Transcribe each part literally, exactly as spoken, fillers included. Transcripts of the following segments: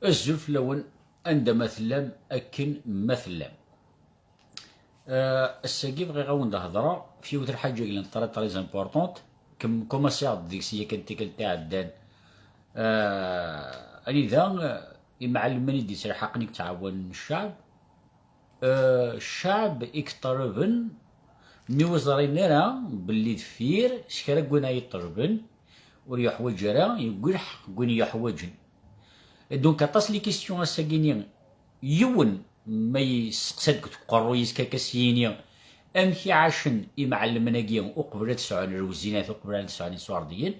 Azul fell-awen, anda ma tellam, akken ma tellam. Euh, ass-agi bɣiɣ ad wen-d-hedreɣ f yiwet lḥaǧa yellan très, très importante, kem-, commencé-aɣ-d deg-s yakan tikkelt iɛeddan. Euh, anida, euh, imɛellmen i d-yesselḥaqen i yettɛawanen ccɛeb, euh, ccɛeb i yeṭṭalben, mi ur ẓrin ara belli deffir s kra n win ay yeṭṭalben, ur yeḥwaǧ ara, yewwi lḥeqq n win yuḥwaǧen. Et donc, aṭas les questions ass-agi-ni, yiwen ma yesteqsa-d deg uqerruy-is, kaka s-yini amek i ɛacen imɛellmen-agi uqbel ad sɛun lewzinat, uqbel ad sɛun iṣurdiyen,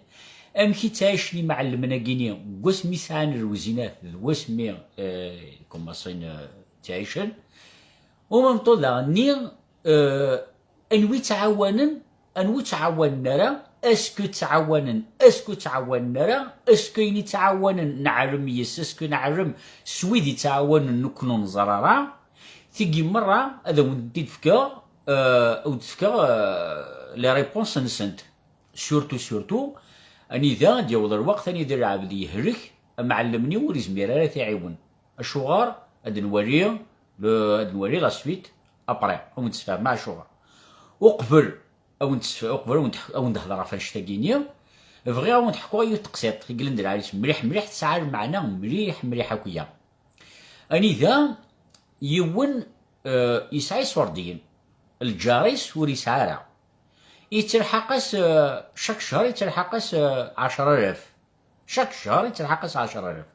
amek i ttɛicen imɛellmen-agi-ni deg wasmi sɛan lewzinat d wasmi, euh, kumaṣin, euh, ttɛicen. Au même temps daɣen-nni, euh, anwi ttɛawanen, anwi ttɛawanen ara, est-ce que ttɛawanen, est-ce que ttɛawanen ara, est-ce que ayen i ttɛawanen neɛlem yes, est-ce que neɛlem s wid i ttɛawanen nekkni ur neẓri ara. Tigi merra ad awen-d-id-fkeɣ, euh, ad awen-d-fkeɣ, euh, les réponses-nsent. Surtout, surtout, anida d-yaweḍ lweqt, anida lɛebd yehlek, amɛellem-nni ur izmir ara ad t-iɛiwen. Acuɣer? Ad nwali le, ad nwali la suite après. Ad wen-d-sfehmeɣ acuɣer. Uqbel ad wen-d-sf-, uqbel ad wen-d-, ad wen-d-hedreɣ ɣef annect-agi-ni, bɣiɣ ad wen-d-ḥkuɣ yiwet teqsiṭ i yellan d lɛali-s mliḥ, mliḥ, tesɛa lmeɛna mliḥ akk-ya. Anida yiwen, euh, yesɛa iṣurdiyen, lǧar-is ur yesɛi ara. Yettelḥaq-as, euh, chaque شهر yettelḥaq-as, euh, ɛecra alaf. Chaque شهر yettelḥaq-as ɛecra alaf.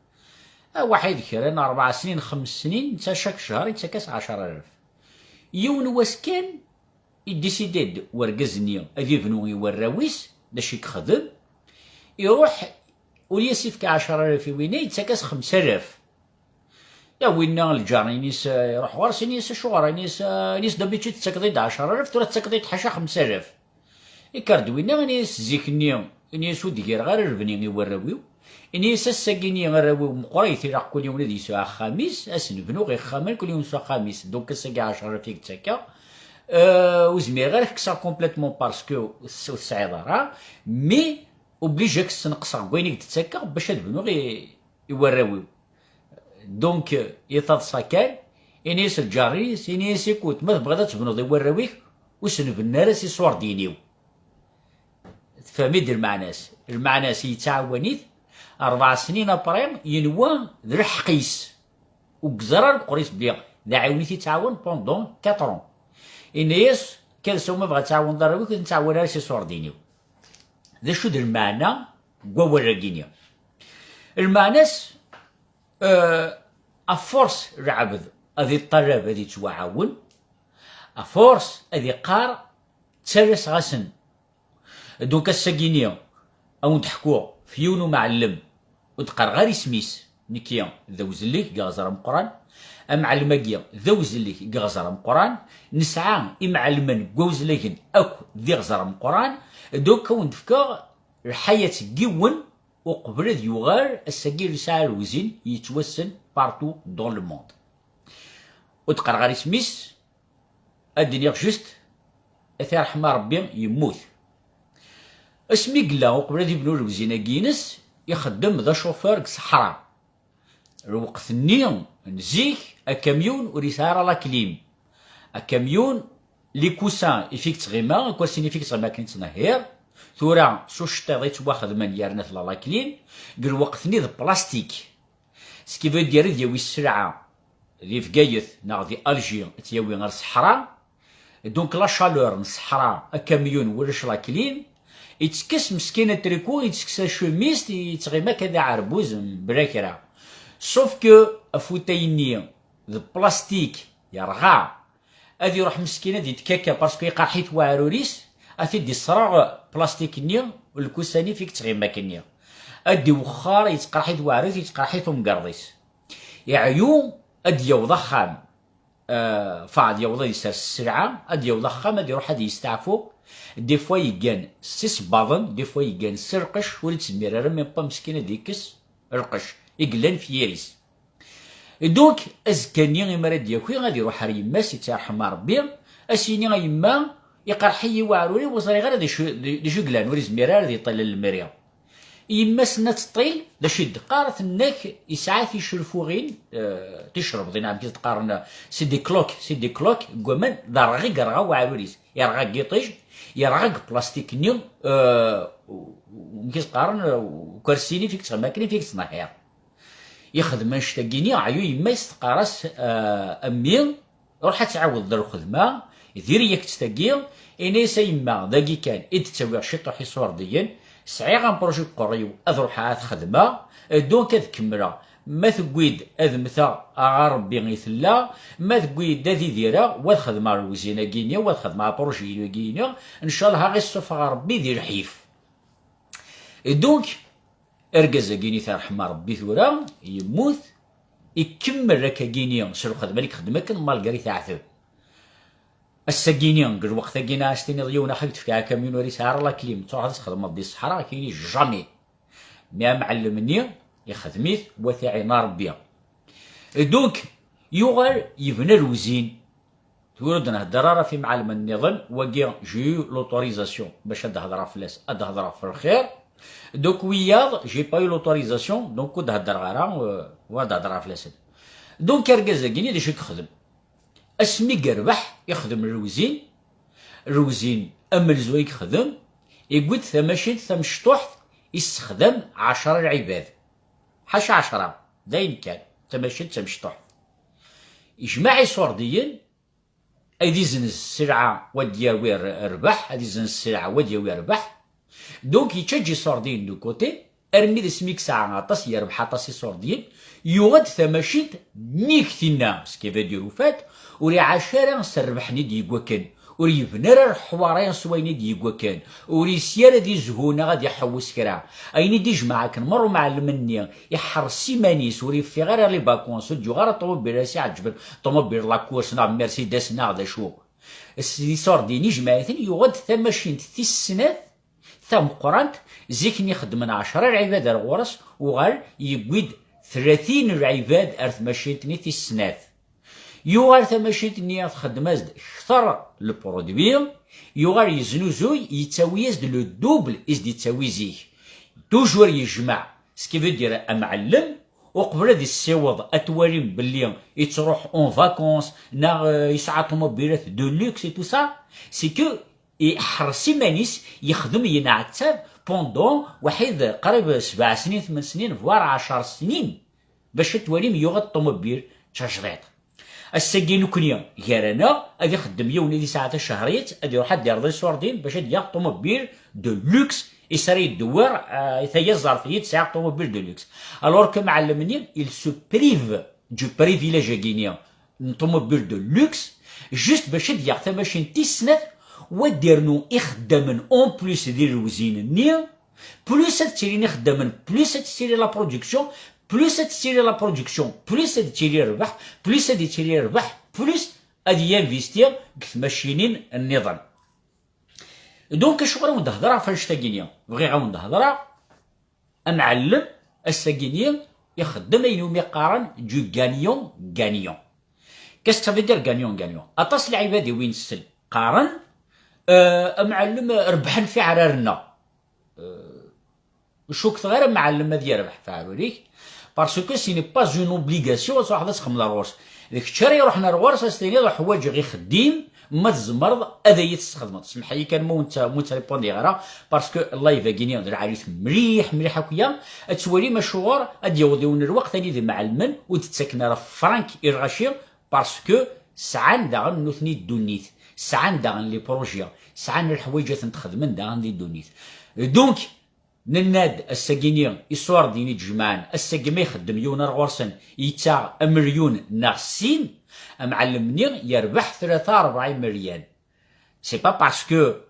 A waḥid kra n rebɛa snin, xems snin, netta chaque شهر yettak-as ɛecra alaf. Yiwen wass kan, idisidi-d wergaz-nni ad ibnu i warraw-is, d acu i yexdem? Iruḥ, ur yas-ifka ɛecra alaf i winna, yettak-as xems alaf. Ya winna lǧar, ini-as, eh, iruḥ ɣur-s, ini-as: "Acuɣer?" Ini-as, eh, ini-as: "D'habitude tettakeḍ-id ɛecra alaf, tura tettakeḍ-id ḥaca xems alaf." Ikker-d winna, ini-as: "Zik-nni," ini-as, "ur d-gireɣ ara lebni i warraw-iw." Ini-as: "Ass-agi-nni arraw-iw meqqrit, ilaq kul yiwen ad yesɛu axxam-is, ad sen-bnuɣ ixxamen, kul yiwen s axxam-is. Donc ass-agi ɛecra alaf i k-ttakeɣ. Eh, ur zmireɣ ara ad k-kkseɣ complètement parce que ur tesɛiḍ ara, mais obligé ad k-sneqseɣ deg wayen i k-d-ttakeɣ bac ad bnuɣ i, i warraw-iw." Donc, yettaḍsa kan, ini-as lǧar-is, ini-as: "Écoute, ma tebɣiḍ ad tebnuḍ i warraw-ik, ur sen-bennu ara s iṣurdiyen-iw." Tefhem-id lmeɛna-s? Lmeɛna-s yettɛawan-it, rebɛa snin après, yenwa d lḥeqq-is. Ur yeẓri ara deg uqerruy-is belli d aɛiwen i t-yettɛawan pendant quatre ans. Ini-as: "Kan saw ma bɣa ad tɛawneḍ arraw-ik, ur ten-ttɛawan ara s iṣurdiyen-iw." D acu d lmeɛna n wawal-agi-ni? Lmeɛna-s, euh, à force lɛebd ad iṭṭalab ad ittwaɛawen, à force ad iqqar ttalaseɣ-asen. Donc ass-agi-ni ad wen-d-ḥkuɣ f yiwen umɛellem, ur d-qqareɣ ara isem-is, nekki d awzellek deg iɣzer ameqqran, amɛellem-agi d awzellek deg iɣzer ameqqran, nesɛa imɛellmen deg wawzlagen akk d iɣzer ameqqran, donc ad wen-d-fkeɣ lḥayat n yiwen uqbel ad yuɣal ass-agi yesɛa lewzin yettwassen partout dans le monde. Ur d-qqareɣ ara isem-is, ad d-iniɣ juste, ad t-iṛḥem Ṛebbi, yemmut. Asmi yella uqbel ad ibnu lewzin-agi-ines, ixeddem d acufur deg ṣṣeḥra. Lweqt-nni n zik, akamyun ur yesɛi ara la clim. Akamyun, les coussins, ifi k-ttɣima, ikersiyen ifi k-ttɣima akken i ttnehhiṛ. Tura, s uceṭṭiḍ i ttwaxedmen yerna tella la clim. Deg lweqt-nni d plastik. Ce qui veut dire, ad yawi sselɛa di Bgayet neɣ di Alger, ad tt-yawi ɣer ṣṣeḥra. Donc la chaleur n ṣṣeḥra, akamyun ulac la clim, ittekkes meskin atriku, ittekkes tacumist, yettɣima akka d aɛerbuz mebla kra. Sauf que afutay-nni d plastik yerɣa, ad iruḥ meskin ad ittkakka parce que iqerḥ-it waɛrur-is, ad t-id-isreɣ plastik-nni, lkusan-nni fi yettɣima akkenni. Ad d-iwexxer, yettqerḥ-it waɛrur-is, yettqerḥ-it umgerḍ-is. Iɛyu, ad d-yaweḍ axxam. Euh, fa ad yaweḍ ad isers sselɛa, ad yaweḍ axxam, ad iruḥ ad yesteɛfu. Des fois yeggan s isebbaḍen, des fois yeggan s lqecc, ur ittezmir ara même pas meskin ad ikkes lqecc i yellan f yiri-s. Et donc, azekka-nni imi ara d-yaki, ad iruḥ ar yemma-s, ittirḥem Ṛebbi, ad s-yini: "A yemma, iqerḥ-iyi waɛrur-iw, ur ẓriɣ ara d acu, d, d acu i yellan, ur izmir ara ad iṭallel lemri." Yemma-s n At Ṭṭil, d acu i d-teqqar? Tenna-k yesɛa ticelfuɣin, eh, ticerbuḍin, amek i s-d-qqaren, c'est des cloques, c'est des cloques, deg waman, d rrɣ i yerɣa uɛrur-is, yerɣa deg yiṭij, yerɣa deg plastik-nni, eh, u-, u-, amek i s-qqaren, eh, ukersi-nni fik-tt, akken i fik-tt nehiḍ. Ixdem annect-agi-nni, ɛyu yemma-s teqqar-as, eh, a mmi, ruḥ ad tɛawdeḍ lxedma, dir-yak-tt tagi, ini-as a yemma, dagi kan i d-ttawiɣ ciṭuḥ iṣurdiyen, sɛiɣ un projet deg uqerru-iw, ad ruḥeɣ ad t-xedmeɣ, donc ad kemmleɣ. Ma tewwi-d ad mmteɣ, aɣa Rebbi i tella, ma tewwi-d ad idireɣ, wa ad xedmeɣ lewzin-agi-nni, wa ad xedmeɣ apruji-agi-nni, ncallah ad ɣ-issufeɣ Rebbi di lḥif. Et donc, argaz-agi-nni, tarḥma Rebbi, tura yemmut, ikemmel akkagini s lxedma i ixeddem akken malgré teɛteb. Ass-agini, deg lweqt-agini, ad s-tiniḍ yiwen axi tefka akamyun ur yesɛi ara la clim, truḥeḍ ad txedmeḍ di ṣṣeḥra, akini jamais. Mi amɛellem-nni ixdem-it, wa t-iɛin Rebbi. Et donc, yuɣal yebna lewzin. Tura ur d-nhedder ara ɣef imɛalmen nniḍen, wagi, j'ai eu l'autorisation bac ad d-hedreɣ fell-as, ad d-hedreɣ ɣef lxir. Donc, wiyaḍ, j'ai pas eu l'autorisation, donc ur d-heddreɣ ara, euh, ur d-heddreɣ fell-asen. Donc, argaz-agi-nni d acu i yexdem? Asmi i yerbeḥ, ixdem lewzin, lewzin amenzu i yexdem, yewwi-d tamacint tamecṭuḥt, yessexdam ɛecra lɛibad. Ḥaca ɛecra, d ayen kan, tamacint tamecṭuḥt. Yejmeɛ iṣurdiyen, ad izenz sselɛa, wa d-yawi r-, rrbeḥ, ad izenz sselɛa, wa d-yawi rrbeḥ. Donc, yettaǧǧa iṣurdiyen de côté, armi d asmi i yesɛa aṭas, yerbeḥ aṭas iṣurdiyen, yuɣ-d tamacint nnig tinna, ce qui veut dire, au fait, ur iɛac ara s rrbeḥ-nni d-yegwa kan, ur yebni ara lḥwari s wayen i d-yegwa kan, ur yessi ara ad izhu neɣ ad iḥewwes kra. Ayen i d-ijmeɛ akken merra umɛellem-nni, iḥres iman-is, ur yeffiɣ ara les vacances, ur d-yuɣ ara ṭumubil ara s-iɛeǧben, ṭumubil la course neɣ Mercedes neɣ d acu. S-, iṣurdiyen ijmeɛ-iten, yuɣ-d tamacint tis snat tameqqrant, zik-nni xeddmen ɛecra lɛibad ar ɣur-s, uɣal yewwi-d tlatin lɛibad ar tmacint-nni tis snat. Yuɣal tamacint-nni txeddem-as-d kter lprodwi, yuɣal yeznuzuy, yettawi-as-d le double i s-d-yettawi zik. Toujours yejmeɛ, ce qui veut dire amɛellem, uqbel ad issiweḍ ad twalim belli yettruḥ en vacances, neɣ, euh, yesɛa ṭumubilat de luxe et tout ça, c'est que iḥres iman-is, yexdem, yenɛettab pendant waḥid qrib sebɛa snin, tmen snin, voire ɛecr snin, bac ad twalim yuɣ-d ṭumubil d tajdiṭ. Ass-agi nekkni gar-aneɣ ad ixeddem yiwen ad yesɛa tacehṛit, ad iruḥ ad d-irḍi iṣurdiyen bac ad yaɣ ṭumubil de luxe, i s ara yeddewwer, euh, tayaẓert-nni sɛiɣ ṭumubil de luxe. Alors que amɛellem-nni, il se prive du privilège-agi-nni n ṭumubil de luxe, juste bac ad yaɣ tamacint tis snat, wa d-irnu ixeddamen en plus di lewzin-nni, plus ad ttilin ixeddamen, plus ad tettili la production, plus ad tettili la production, plus ad yettili rrbeḥ, plus ad yettili rrbeḥ, plus ad yinvesti deg tmacinin nniḍen. Donc, acuɣer i wen-d-hedreɣ ɣef annect-agi-nni? Bɣiɣ a wen-d-hedreɣ, amɛellem, ass-agi-nni, ixeddem ayen umi qqaren du gagnant-gagnant. Qu'est-ce que ça veut dire gagnant-gagnant? Aṭas n lɛibad i win ssel qqaren, euh, amɛellem, rebḥen ɣef yiɛrar-nneɣ. Euh, ur cukkeɣ ara amɛellem ad yerbeḥ ɣef uɛrur-ik, parce que ce n'est pas une obligation ad truḥeḍ ad txedmeḍ ar ɣur-s. D kečč ara iruḥen ar ɣur-s, ad s-tiniḍ ḥwaǧeɣ ixeddim, ma tzemreḍ ad iyi-tesxedmeḍ. Semmeḥ-iyi kan ma ur ntt-, ma ur ttripundiɣ ara, parce que live-agi-nni d lɛali-t mliḥ, mliḥ akya. Ad twalim acuɣer ad d-yaweḍ yiwen n lweqt anida imɛellmen ur d-ttaken ara frank i lɣaci, parce que sɛan daɣen nutni ddunit, sɛan daɣen les projets, sɛan leḥwayeǧ ad tent-xedmen daɣen di ddunit. Donc, nenna-d ass-agi-nni iṣurdiyen i d-jemɛen, ass-agi ma ixeddem yiwen ar ɣur-sen, yettaɣ amelyun neɣ sin, amɛellem-nni yerbeḥ tlata rebɛa imelyan. C'est pas parce que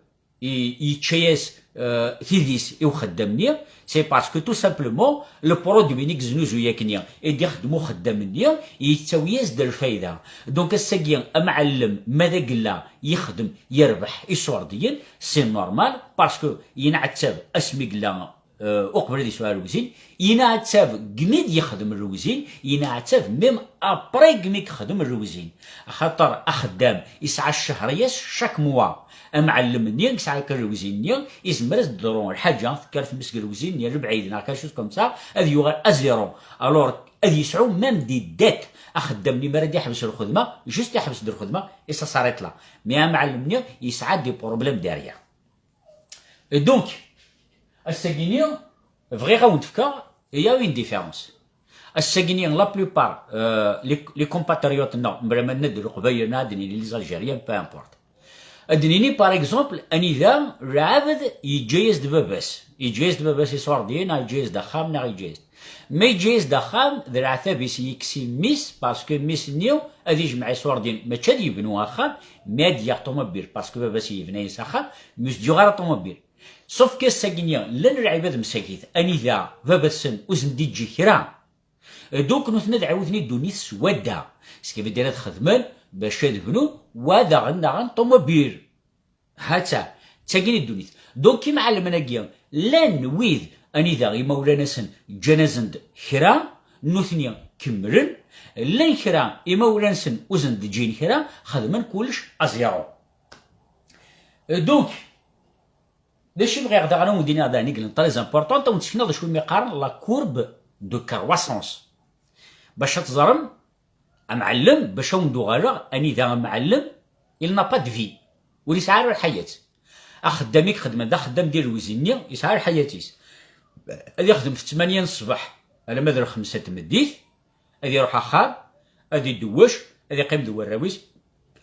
i-, yečča-yas, euh, tidi-s i uxeddam-nni, c'est parce que tout simplement le produit-nni i yeznuzuy akkenni, i d-ixeddem uxeddam-nni, yettawi-yas-d lfayda. Donc ass-agi amɛellem ma d agella yexdem, yerbeḥ iṣurdiyen, c'est normal, parce que yenɛettab asmi yella euh, uqbel ad yesɛu rrewzin, yenɛettab gmi d-yexdem rrewzin, yenɛettab même après gmi yexdem rrewzin. Axaṭer axeddam yesɛa cchehṛiyat chaque mois. Amɛellem-nni yesɛa kan rrewzin-nni, yezmer ad d-teḍru lḥaǧa, tekker tmes deg rrewzin-nni, lebɛid neɣ quelque chose comme ça, ad yuɣal à zéro. Alors, ad yesɛu même des dettes. Axeddam-nni mi ara d-iḥbes lxedma, juste iḥbes-d lxedma, et ça s'arrête là. Mais amɛellem-nni yesɛa des problèmes derrière. Et donc, ass-agi-nni, bɣiɣ ad wen-d-fkeɣ, il y a une différence. Ass-agi-nni, la plupart, euh, les, les compatriotes, non, mra ma nenna-d Leqbayel, neɣ ad d-nini les Algériens, peu importe. Ad d-nini, par exemple, anida lɛebd yeǧǧa-yas-d baba-s. Yeǧǧa-yas-d baba-s iṣurdiyen, neɣ yeǧǧa-yas-d axxam, neɣ yeǧǧa-yas-d. Ma yeǧǧa-yas-d axxam, d leɛtab-is yekkes i mmi-s, parce que mmi-s-nni ad ijmeɛ iṣurdiyen, mačči ad yebnu axxam, mais ad d-yaɣ ṭumubil, parce que baba-s yebna-yas axxam, mais ur s-d-yuɣ ara ṭumubil. Sauf que ass-agi-nni, llan lɛibad msakit, anida baba-tsen ur sen-d-iǧǧi kra. Donc, nutni ad ɛiwden i ddunit s wadda. Ce qui veut dire ad xedmen bac ad bnun, wa daɣen, daɣen ṭumubil. Ha-tt-a, d tagi i ddunit. Donc, imɛellmen-agi, llan wid anida imawlan-nsen ǧǧan-asen-d kra, nutni kemmlen, llan kra imawlan-nsen ur sen-d-ǧǧin kra, xedmen kullec à zéro. Donc, d acu i bɣiɣ daɣen ad wen-d-iniɣ daɣen i yellan très important, ad wen-d-sekneɣ d acu umi qqaren la courbe de croissance. Bac ad teẓrem, amɛellem, bac ad wen-d-uɣaleɣ, anida amɛellem, il n'a pas de vie. Ur yesɛi ara lḥayat. Axeddam i ixeddmen, d axeddam di lewzi-nni, yesɛa lḥayat-is. Ad ixdem f ttmanya n ṣṣbeḥ alamma d lxemsa n tmeddit, ad iruḥ axxam, ad idewwec, ad iqqim d warraw-is,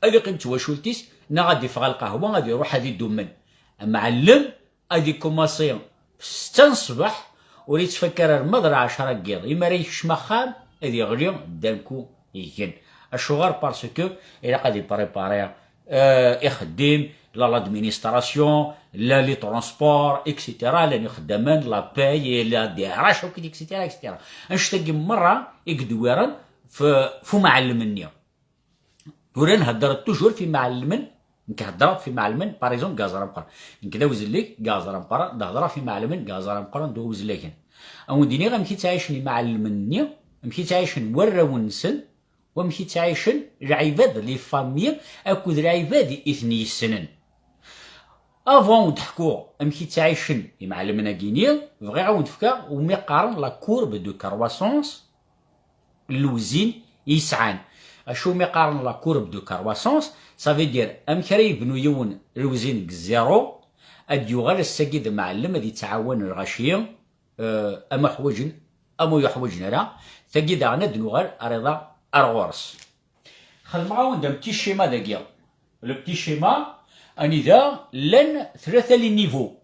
ad iqqim d twacult-is, neɣ ad iffeɣ ɣer lqahwa, ad iruḥ ad idummen. Amɛellem ad ikumaṣi f ssetta n ṣṣbeḥ, ur yettfakka ara arma d lɛecṛa n yiḍ. Imi ara yekcem axxam, ad iɣli ddanku igen. Acuɣer? Parce que ilaq ad ipréparé, euh, ixeddim, la l'administration, la les transports, et cetera. Llan ixeddamen, la paye, la D R H, akk, et cetera, et cetera. Annect-agi merra i yedwiren f, f umɛellem-nni. Tura nhedder toujours f imɛellmen, nekk heddreɣ f imɛellmen, par exemple, deg Aẓar Ameqqran. Nekk d awezlig, deg Aẓar Ameqqran, d hedreɣ f imɛellmen, deg Aẓar Ameqqran, d wawezlagen. Ad wen-d-iniɣ amek i ttɛicen imɛellmen-nni, amek i ttɛicen warraw-nsen, wamek i ttɛicen lɛibad, les familles, akked lɛibad i ten-yessnen. Avant ad wen-d-ḥkuɣ amek i ttɛicen imɛellmen-agi-nni, bɣiɣ ad wen-d-fkeɣ umi qqaren la courbe de croissance n lewzin i yesɛan. Acu umi qqaren la courbe de croissance? Ça veut dire, amek ara yebnu yiwen lewzin deg zéro, ad d-yuɣal ass-agi d amɛellem, ad yettɛawan lɣaci, euh, ama ḥwaǧen, ama ur yuḥwaǧen ara. Tagi daɣen ad d-nuɣal ar iḍ-a ar ɣur-s. Xedmeɣ-awen-d un petit schéma dagi. Le petit schéma, anida llan tlata les niveaux.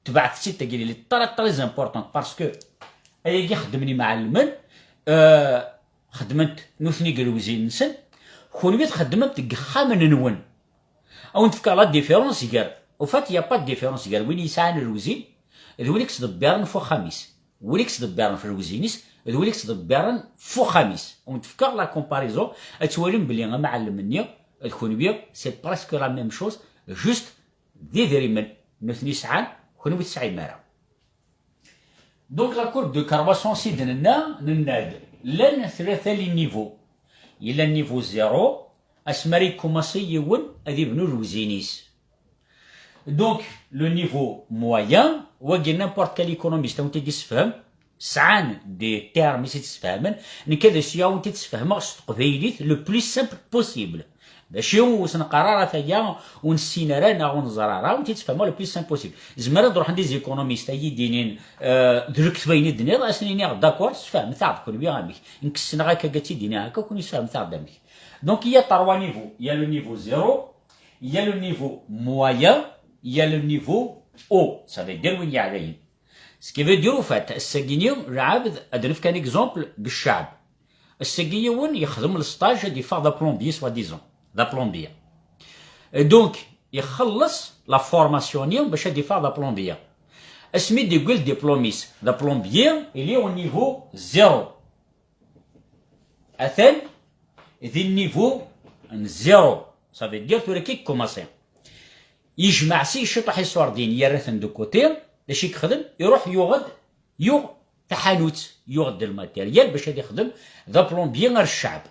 Tebɛet-tt-id tagi, elle est très, très importante, parce que ayagi xeddmen imɛellmen, euh, xeddmen-t nutni deg lewzin-nsen, kunwi txeddmem-t deg yexxamen-nwen. Ad wen-d-fkeɣ la différence gar, au fait, il y a pas de différence gar win yesɛan lewzin d win i yettḍebbiren f uxxam-is. Win i yettḍebbiren f lewzin-is d win i yettḍebbiren f uxxam-is. Ad wen-d-fkeɣ la comparaison, ad twalim belli amɛellem-nni d kunwi, c'est presque la même chose, juste d idrimen nutni sɛan, kunwi ur tesɛim ara. Donc la courbe de croissance i d-nenna, nenna-d llan tlata les niveaux. Yella niveau zéro, asmi ara yekkumaṣi yiwen ad ibnu lewzin-is. Donc le niveau moyen, wagi n'importe quel économiste ad wen-t-id-yessefhem, sɛan des termes i s-id-sfehmen, nekk ad as-, ad wen-t-id-sfehmeɣ s teqbaylit le plus simple possible. Mačči ur s-neqqar ara taya, ur nessin ara neɣ ur neẓra ara, ur t-id-sfehmeɣ le plus simple possible. Zemren ad ruḥen des économistes ad yi-d-inin, euh, d lekdeb ayen i d-tenniḍ, ad sen-iniɣ d'accord, sfehmet-aɣ-d kunwi amek. Nekk ssneɣ akka, ad tt-id-iniɣ akka, kunwi sfehmet-aɣ-d amek. Donc il y a trois niveaux, il y a le niveau zéro, il y a le niveau moyen, il y a le niveau haut, ça veut dire win yeɛlayen. Ce qui veut dire, au fait, ass-agi-ni, lɛebd, ad nefk un exemple deg ccɛeb. Ass-agi yiwen yexdem le stage ad yeffeɣ d aplombier, soi-disant, d aplombier. Et donc, ixelleṣ la formation-nni bac ad yeffeɣ d aplombier. Asmi d-yewwi le diplôme-is d aplombier, il est au niveau zéro. Atan di niveau n zéro. Ça veut dire tura kan yekkumaṣi. Yejmeɛ si ciṭuḥ iṣurdiyen, yerra-ten de côté, D acu i yexdem? Iruḥ yuɣ-d, yuɣ taḥanut, yuɣ-d lmateryal bac ad ixdem d aplombier ar ccɛeb.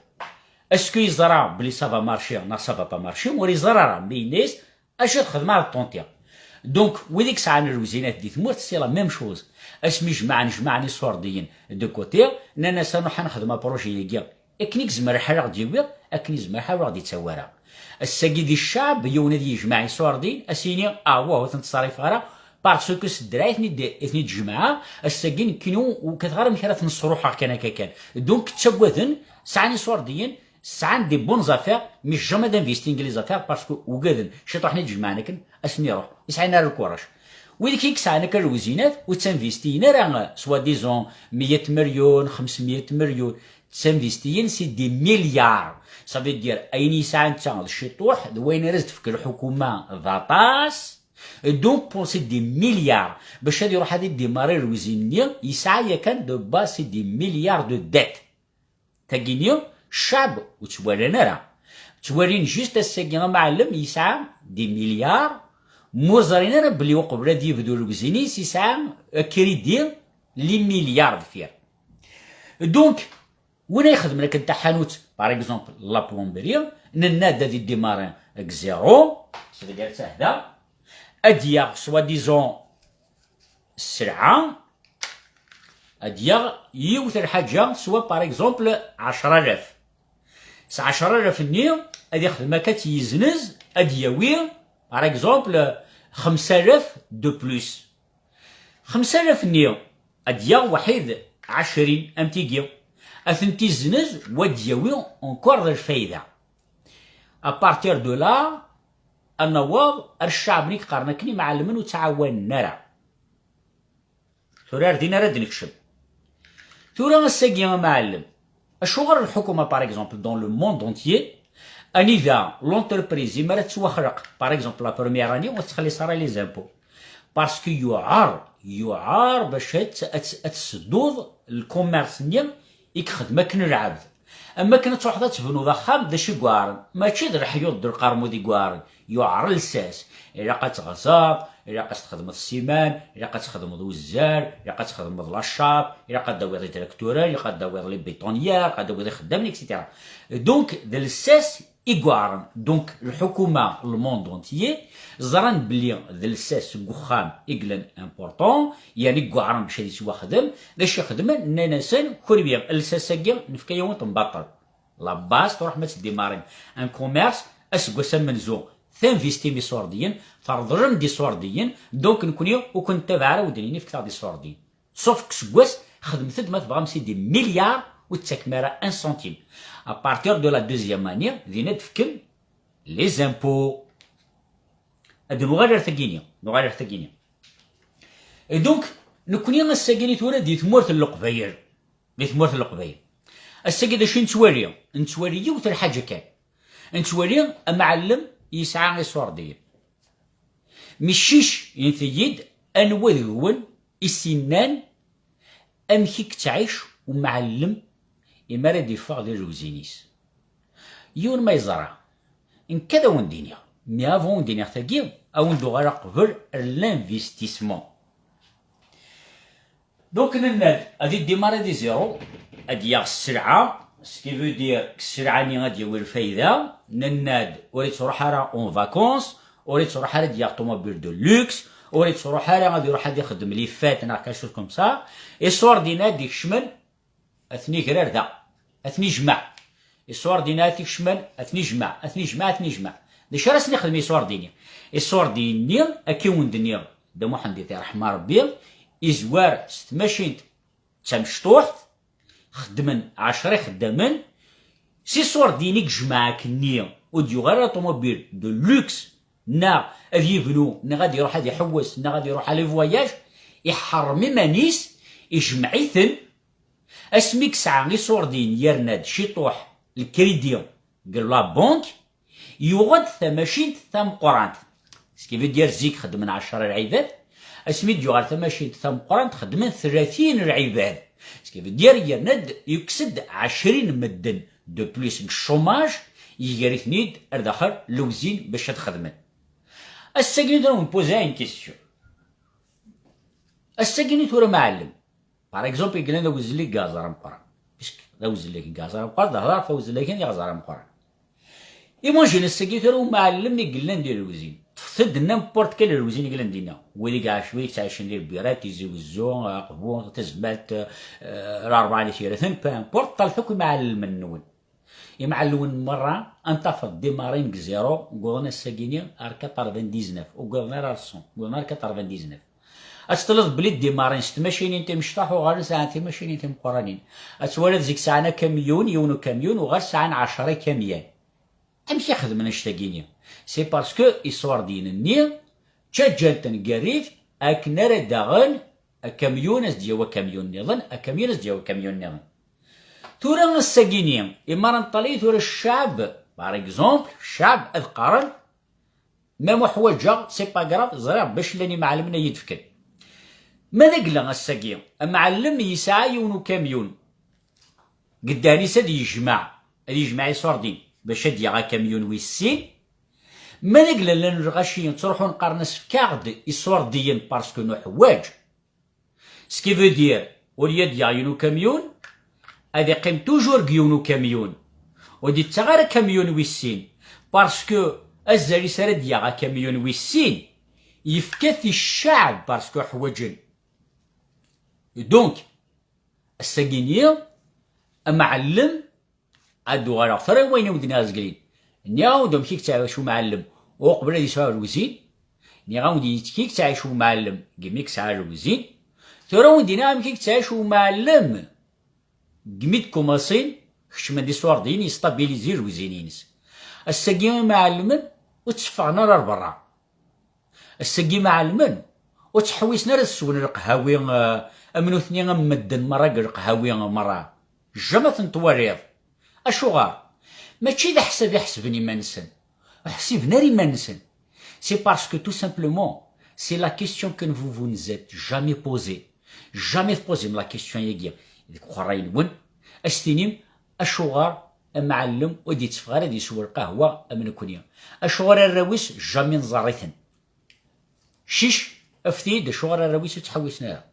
Est-ce que yeẓra belli ça va marcher neɣ ça va pas marcher? Ur yeẓra ara, mais yenna-yas acu ad xedmeɣ ad ṭṭuntiɣ. Donc wid i yesɛan lewzinat di tmurt, c'est la même chose. Asmi jemɛen, jemɛen iṣurdiyen de côté, nnan-as ad nruḥ ad nexdem apṛuji-agi, akken i yezmer lḥal ad ɣ-d-yawi, akken i yezmer lḥal ur ɣ-d-yettawi ara. Ass-agi di ccɛeb, yiwen ad yejmeɛ iṣurdiyen, ad s-yini, ah, wah, ur ten-ttṣerrifeɣ ara, parce que s ddreɛ i ten-id-, i ten-id-jemɛeɣ, ass-agi nekkini ur kkateɣ ara amek ara ten-sruḥeɣ kan akka kan. Donc ttagaden, sɛan iṣurdiyen, sɛan des bonnes affaires, mais jamais ad investin deg les affaires, parce que ugaden ciṭuḥ-nni d-jemɛen akken, ad sen-iruḥ, ur sɛin ara lkurac. Wid i yesɛan akka lewzinat, ur ttinvestiyen ara, soi-disant, meyya melyun, xemsmeyya melyun, ttinvestiyen c'est des milliards. Ça veut dire, ayen yesɛa netta d ciṭuḥ, d wayen ara s-d-tefk lḥukuma d aṭas. Donc, pour c'est des milliards. Bac ad iruḥ ad idémarrer lewzin-nni, yesɛa yakan de base c'est des milliards de dettes. Tagini, ccɛeb ur ttwalan ara. Ttwalin juste ass-agi amɛellem yesɛa des milliards, ma ur ẓrin ara belli uqbel ad yebdu lewzin-is yesɛa crédit les milliards deffir. Donc, win ay ixedmen akken taḥanut, par exemple, la plomberie, nenna-d ad idémarrer deg zéro, c'est-à-dire ttahda, ad d-yaɣ, soi-disant, sselɛa, ad d-yaɣ yiwet lḥaǧa, soit par exemple ɛecra alaf. S ɛecra alaf-nni ad ixdem akka, ad tt-yezzenz, ad d-yawi par exemple xemsa alaf de plus. Xemsa alaf-nni ad d-yaɣ waḥid ɛecrin am tigi, ad tent-izzenz, wa ad d-yawi encore d lfayda. À partir de là, ad naweḍ ar ccaɛb-nni i yeqqaren akken imɛellmen ur ttɛawanen ara. Tura ar din ara d-nekcem. Tura ass-agi amɛellem, acuɣer lḥukuma, par exemple, dans le monde entier, anida l'entreprise, imi ara tettwaxleq, par exemple, la première année, ur tettxelliṣ ara les impôts? Parce que yuɛer, yuɛer bac ad, ad, ad tessedduḍ lkumirs-nni i ixdem akken lɛebd. Am wakken ad truḥeḍ ad tebnuḍ axxam, d acu i yuɛren? Mačči d leḥyuḍ d lqermud i yuɛren, yuɛer lsas. Ilaq ad teɣzeḍ, ilaq ad s-txedmeḍ ssiman, ilaq ad txedmeḍ uzzal, ilaq ad txedmeḍ la chape, ilaq ad d-tawiḍ itrakturen, ilaq ad d-tawiḍ les bétonnières, ilaq ad d-tawiḍ ixeddamen, et cetera. Donc, d lsas i yuɛren. Donc, lḥukuma, le monde entier, ẓran belli d lsas deg uxxam i yellan important, yeɛni i yuɛren bac ad yettwaxdem. D acu i xedmen? Nnan-asen, kunwi, lsas-agi nefka-yawen-t mbaṭel. La base, truḥem ad teddimarim un commerce, aseggas amenzu, tinvestim iṣurdiyen, treḍlem-d iṣurdiyen, donc nekni ur ken-nettabaɛ ara, ur d-nini fket-aɣ-d iṣurdiyen. Sauf que seg wass, xedmet-d ma tebɣam c'est des milliards, ur tettakem ara un centime. À partir de la deuxième année, din ad d-tefkem les impôts. Ad nuɣal ar tagini, nuɣal ar tagini. Et donc, nekni ass-agi tura di tmurt n Leqbayel, di tmurt n Leqbayel. Ass-agi d acu i nettwali? Nettwali yiwet lḥaǧa kan. Nettwali amɛellem yesɛa iṣurdiyen. Miccic, inti-yi-d anwa deg-wen i s-innan amek i yettɛic umɛellem imi ara d-iffeɣ di lewzin-is. Yiwen ma yeẓra, nekk ad awen-d-iniɣ, mais avant ad awen-d-iniɣ tagi, ad awen-d-uɣaleɣ qbel ar l'investissement. Donc, nenna-d, ad iddimaṛi di zéro, ad d-yaɣ sselɛa, ce qui veut dire que sselɛa-nni ad d-yawi lfayda. Nenna-d, ur yettruḥ ara en vacances, ur yettruḥ ara ad d-yaɣ ṭumubil de luxe, ur yettruḥ ara ad iruḥ ad ixdem les fêtes neɣ quelque chose comme ça. Iṣurdiyen ad d-ikecmen, ad ten-igrer da, ad ten-ijmeɛ. Iṣurdiyen ad t-ikecmen, ad ten-ijmeɛ, ad ten-ijmeɛ, ad ten-ijmeɛ. D acu ara sen-ixdem iṣurdiyen-nni? Iṣurdiyen-nni, akka i wen-d-nniɣ, Dda Muḥend, i t-iṛḥem Ṛebbi, izwar s tmacint d tamecṭuḥt, xeddmen ɛecra ixeddamen, s iṣurdiyen i yejmeɛ akkenni, ur d-yuɣ ara ṭumubil de luxe, neɣ ad yebnu, neɣ ad iruḥ ad iḥewwes, neɣ ad iruḥ à les voyages, iḥeṛṛem iman-is, ijmeɛ-iten, asmi yesɛa iṣurdiyen yerna-d ciṭuḥ lkridi deg la banque, yuɣ-d tamacint tameqqrant. Ce qui veut dire zik xeddmen ɛecra lɛibad, asmi d-yuɣal tamacint tameqqrant xeddmen tlatin lɛibad. Ce qui veut dire yerna-d, yukkes-d ɛecrin medden de plus deg chômage, iger-iten-id ar daxel lewzin bac ad xedmen. Ass-agi, on me pose une question. Ass-agi-nni tura, mɛellem, par exemple, i yellan d awezlag deg aẓar ameqqran, puisque d awezlag deg aẓar ameqqran, d hḍeṛ ɣef awezlag-nni deg aẓar ameqqran. Imagine ass-agi tura umɛellem i yellan di Lewzin. Ṭṭfet-d n'importe quelle Lewzin i yellan dinna. Wid i iɛac-, wid i yettɛicen di Lbirat, Tizi Wezzu, Aqbu, Tazmalt, eh, Larebɛa n At Yiraten, peu importe, ṭṭalet akk imɛellmen-nwen. Imɛellmen merra, ad tafeḍ démarré deg zéro, wwḍen ass-agi-nni ar quatre-vingt-dix-neuf, ur wwiḍen ara ar cent, wwḍen ar quatre-vingt-dix-neuf. Ad teṭṭleḍ belli démarré s tmacinin timecṭaḥ, uɣalen sɛan timacinin timeqqranin. Ad twaliḍ zik sɛan akamyun, yiwen ukamyun, uɣal sɛan ɛecṛa ikamyan. Amek i xedmen annect-agi-nni? C'est parce que iṣurdiyen-nni ttaǧǧan-ten gar-it akken ara d-aɣen akamyun, ad s-d-yawi akamyun nniḍen, akamyun, ad s-d-yawi akamyun nniḍen. Tura ass-agi-nni, imi ara neṭṭalay tura cceɛb, par exemple, cceɛb ad qqaren, même ur ḥwaǧeɣ, c'est pas grave, ẓriɣ bac llan imɛellmen ay yi-d-fken. Ma d agla ass-agi, amɛellem yesɛa yiwen ukamyun, geddan-is ad yejmeɛ, ad yejmeɛ iṣurdiyen bac ad d-yaɣ akamyun wis sin. Ma d agla llan lɣaci ttruḥun qqaren-as, fk-aɣ-d iṣurdiyen parce que nuḥwaǧ. Ce qui veut dire, au lieu d-yaɣ yiwen ukamyun, ad iqqim toujours deg yiwen ukamyun. Ur d-ittaɣ ara akamyun wis sin, parce que azal-is ara d-yaɣ akamyun wis sin, yefka-t i cceɛb parce que ḥwaǧen. Donc, ass-agi-nni, amɛellem, ad d-uɣaleɣ tura i wayen i wen-d-nniɣ zgelin. Nniɣ-awen-d amek i yettɛic umɛellem uqbel ad yesɛu lewzin. Nniɣ-awen-d amek i yettɛic umɛellem deg mi yesɛa lewzin. Tura ad wen-d-iniɣ amek i yettɛic umɛellem deg mi d-kumaṣin kecmen-d iṣurdiyen, yestabilizi lewzin-ines. Ass-agi imɛellmen ur tteffɣen ara ar berra. Ass-agi imɛellmen ur ttḥewwisen ara ad swen leqhawi, eh, am nutni am medden merra deg leqhawi merra. Jamais ten-twaliḍ. Acuɣer? Mačči d aḥsab i ḥesben iman-nsen. Ur ḥsiben ara iman-nsen. C'est parce que tout simplement, c'est la question que vous vous êtes jamais posée. Jamais tpozim la question-agi deg uqerray-nwen. Ad s-tinim, acuɣer amɛellem ur d-yetteffeɣ ara ad yeswa lqahwa am nekni? Acuɣer arraw-is jamais nẓerr-iten? Cic, afet-iyi-d acuɣer arraw-is ur ttḥewwisen ara?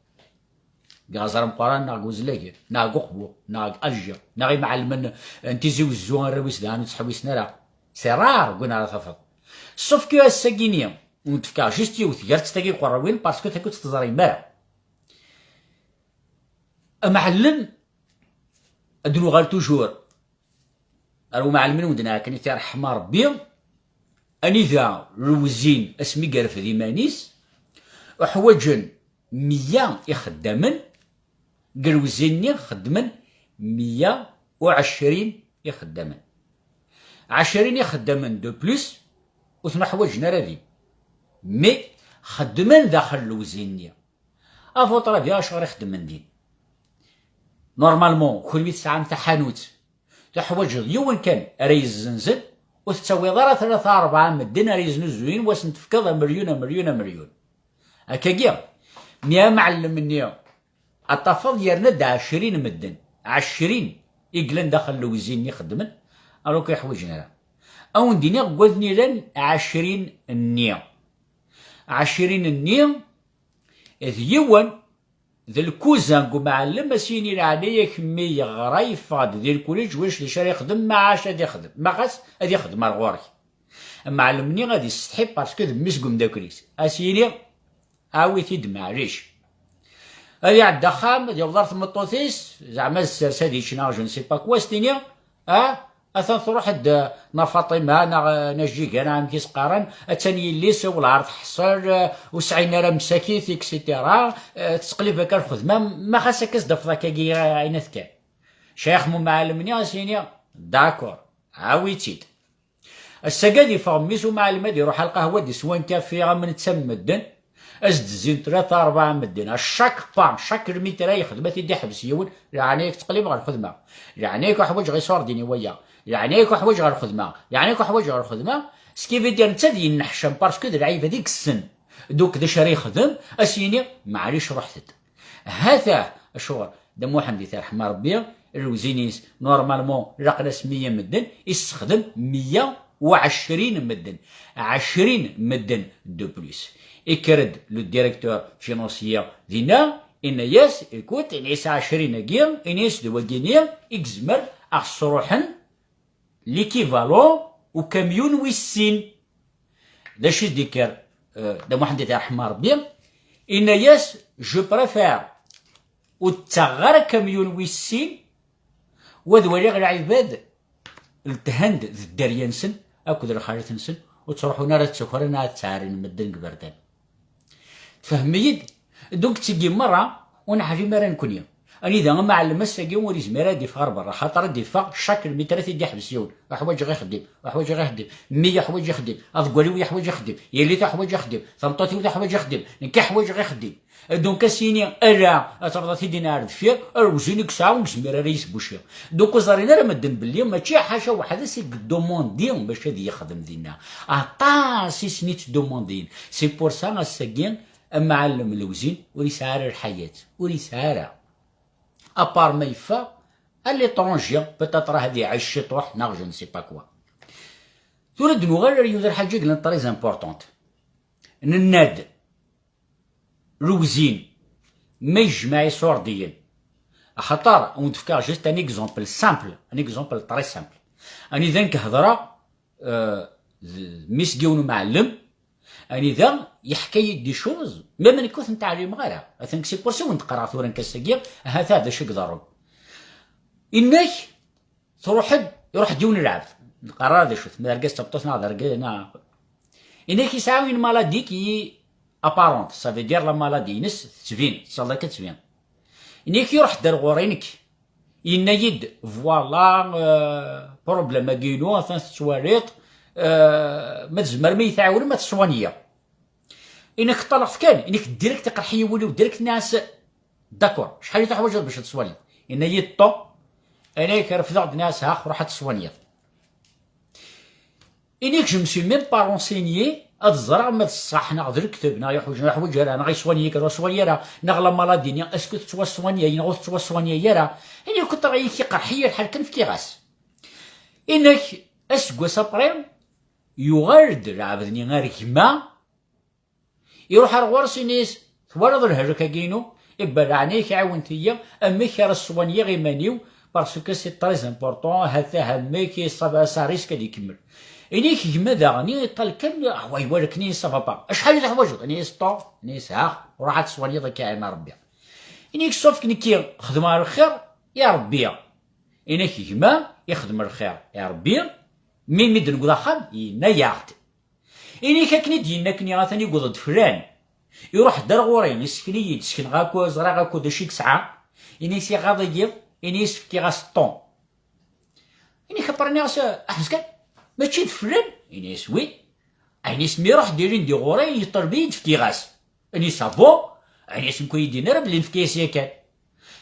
Deg aẓar ameqqran, neɣ deg uzlag, neɣ deg uqbu, neɣ deg Alger, neɣ imɛellmen n Tizi Wezzu, arraw-is daɣen ur ttḥewwisen ara. C'est rare win ara tafeḍ. Sauf que ass-agi-nni, ur d-fkeɣ juste yiwet gar tagi n uqerraw-in, parce que tagi ur tt-teẓrim ara. Amɛellem, ad nuɣal toujours ar umɛellem-nni wen-d-nɛakken i t-iṛḥem Ṛebbi, anida lewzin asmi i yerfed iman-is, uḥwaǧen meyya ixeddamen, deg lewzin-nni xeddmen meyya u ɛecrin ixeddamen. Ɛecrin ixeddamen de plus, ur ten-uḥwaǧen ara din. Mais xeddmen daxel lewzin-nni. A votre avis, acuɣer i xeddmen din? Normalement, kenwi tesɛam taḥanut, teḥwaǧeḍ yiwen kan ara yezzenzen, ur tettawiḍ ara tlata rebɛa medden ara yeznuzuyen, wa sen-tefkeḍ amelyun, amelyun, amelyun. Akkagi, mi amɛellem-nni ad tafeḍ yerna-d ɛecrin medden, ɛecrin i yellan daxel lewzin-nni xeddmen, alors ur k-ḥwaǧen ara. Ad wen-d-iniɣ deg wayen ilan ɛecrin-nni. Ɛecrin-nni d yiwen d lkuzan n umɛellem, a s-yini leɛnaya-k, mi yeɣra yeffeɣ-d di lkuliǧ, ulac d acu ara yexdem, ma ɛac ad ixdem, ma xas ad ixdem ar ɣur-k. Amɛellem-nni ad yessetḥi parce que d mmi-s n umeddakel-is. A s-yini, awi-t-id, maɛlic. Ad iɛeddi axxam, ad yaweḍ ar tmeṭṭut-is, zeɛma ad s-ters ad yečč neɣ je ne sais pas quoi, s-tini, ah, atan truḥ-d Nna Faṭima neɣ Nna Jjiga neɣ amek i s-qqaren, attan yelli-s, welɛar teḥṣel, ur sɛin ara msakit, et cetera. Tettqellib akka lxedma, ma xas akka s-d-afeḍ akkagi ayen at kan. Cayx mu mɛellem-nni a s-yini, d'accord, awi-tt-id. Ass-agi ad yeffeɣ mmi-s umɛellem ad iruḥ ar lqahwa ad iswa un kafi am netta am medden, ad s-d-zzin tlata rebɛa medden, à chaque pas, chaque lmitr ay yexdem ad t-id-iḥbes yiwen, leɛnaya-k ttqellib ɣer lxedma, leɛnaya-k uḥwaǧeɣ iṣurdiyen i waya, leɛnaya-k uḥwaǧeɣ ɣer lxedma, leɛnaya-k uḥwaǧeɣ ɣer lxedma, ce qui veut dire netta ad yenneḥcam parce que d lɛibad i yessen, donc d acu ara yexdem, a s-yini, maɛlic ruḥet-d. Hatah, acuɣer? Dda Muḥend, i t-irḥem Ṛebbi, lewzin-is, normalement, laqen-as meyya medden, issexdem meyya u ɛecrin medden. Ɛecrin medden de plus. Ikker-d le directeur financier dinna, inna-yas, écoute, inna-yas ɛecrin-agi, inna-yas d wagini i yezmer a ɣ-sruḥen l'équivalent ukamyun wis sin. D acu i s-d-ikker, eh, Dda Muḥend, ad t-yerḥem Rebbi? Inna-yas, je préfère ur ttaɣeɣ ara akamyun wis sin, u ad waliɣ lɛibad lthan-d d dderya-nsen akked lxalat-nsen, ur ttruḥun ara ad ttakren, ad ttɛerrin medden deg iberdan. Tfehmem-iyi-d? Donc, d tigi merra ur neɛlim ara nekni. Anida amɛellem ass-agi ur yezmir ad d-iffeɣ ɣer berra, xaṭer ad d-iffeɣ chaque lmitrat i d-iḥbes yiwen. Uḥwaǧeɣ ixeddim, uḥwaǧeɣ ixeddim, mmi yeḥwaǧ ixeddim, aḍeggal-iw yeḥwaǧ ixeddim, yelli teḥwaǧ ixeddim, tameṭṭut-iw teḥwaǧ ixeddim, nekk ḥwaǧeɣ ixeddim. Donc, ad s-yini ala, ad tafeḍ ad t-id-yini ar deffir, ar wezin i yesɛa ur yezmir ara yesbuci. Donc, ur ẓrin ara medden belli mačči ḥaca weḥd-s i yeddumandi bac ad yexdem dinna. Aṭas i sen-ittdumandin. C'est pour ça, ass-agi, amɛellem lewzin ur yesɛi ara lḥayat, ur yesɛi ara. À part ma yeffeɣ à l'étranger, peut-être ad iɛic ciṭuḥ neɣ je ne sais pas quoi. Tura ad d-nuɣal ar yiwet lḥaǧa i yellan très importante. Nenna-d lewzin ma yejmeɛ iṣurdiyen. Axaṭer, ad wen-d-fkeɣ juste un exemple simple, un exemple très simple. Anida nekk hedreɣ, euh, d mmi-s n yiwen umɛellem, anida yeḥka-yi-d des choses, même nekk ur tent-ɛlimeɣ ara. Atan c'est pour ça i wen-d-qqareɣ tura nekk ass-agi, ahat d acu i iḍerrun. Inna-k, truḥ-d, iruḥ-d yiwen n lɛebd. Neqqar ara d acu-t, ma d argaz d tameṭṭut neɣ d argaz, neɣ. Inna-k yesɛa une maladie qui est apparente, ça veut dire la maladie-ines tettbin, tettẓalla kan tettbin. Inna-k iruḥ-d ar ɣur-i nekk. Yenna-yi-d, voilà, euh, problème-agi-inu, atan tettwaliḍ, euh, ma tzemrem ad yi-tɛiwnem ad t-soigniɣ. Inna-k ṭṭaleɣ-t kan, inna-k direct iqerḥ-iyi wul-iw, direct nniɣ-as, d'accord, acḥal i tuḥwaǧeḍ bac ad t-soigniḍ? Inna-yi ṭṭu, inna-k refdeɣ-d nniɣ-as, hax, ruḥ ad t-soigniḍ. Inna-k je me suis même pas renseigné, ad ẓreɣ ma d ṣṣeḥ, neɣ d lekdeb, neɣ yeḥwaǧ, neɣ yeḥwaǧ ara, neɣ yettsoigni kan, ur yettsoigni ara, neɣ la maladie-nni, est-ce que tettwasoigni, neɣ ur tettwasoigni ara. Inna-k ṭṭaleɣ, inna-k iqerḥ-iyi lḥal kan fkiɣ-as. Inna-k aseggas après, yuɣal-d lɛebd-nni ar gma, iruḥ ar ɣur-s, ini-as, twalaḍ lehrak-agi-inu? Iberreɛ-nni-k, ɛiwnet-iyi, amek ara sswanyiɣ iman-iw, parce que c'est très important, ha-t-a amek, ça va, ça risque ad ikemmel. Ini-k gma daɣen, iṭal kan, ah, wa iwala-k, ini-as, ça va pas. Acḥal i teḥwaǧeḍ? Ini-as, ṭṭu, ini-as, ha, ruḥ ad tesswanyiḍ akka, ɛin Rebbi. Ini-k, sauf que nekki xedmeɣ lxir i Rebbi. Ini-k gma ixdem lxir i Rebbi, mi, mi d-newweḍ axxam, yenna-yaɣ-d. Ini-k akken i d-yenna akkenni, atan yewweḍ-d flan. Iruḥ-d ar ɣur-i, yessken-iyi-d, sekneɣ akk, ẓriɣ akk d acu i yesɛa. Ini-as iɣaḍ-iyi, ini-as fkiɣ-as ṭṭun. Ini-k après nniɣ-as, ḥbes kan, mačči d flan? Ini-as wi. Ini-as mi iruḥ-d ilindi ɣur-i, yeṭleb-iyi-d fkiɣ-as. Ini-as ah bon? Ini-as nekk ur yi-d-yenni ara belli nefka-yas yakan.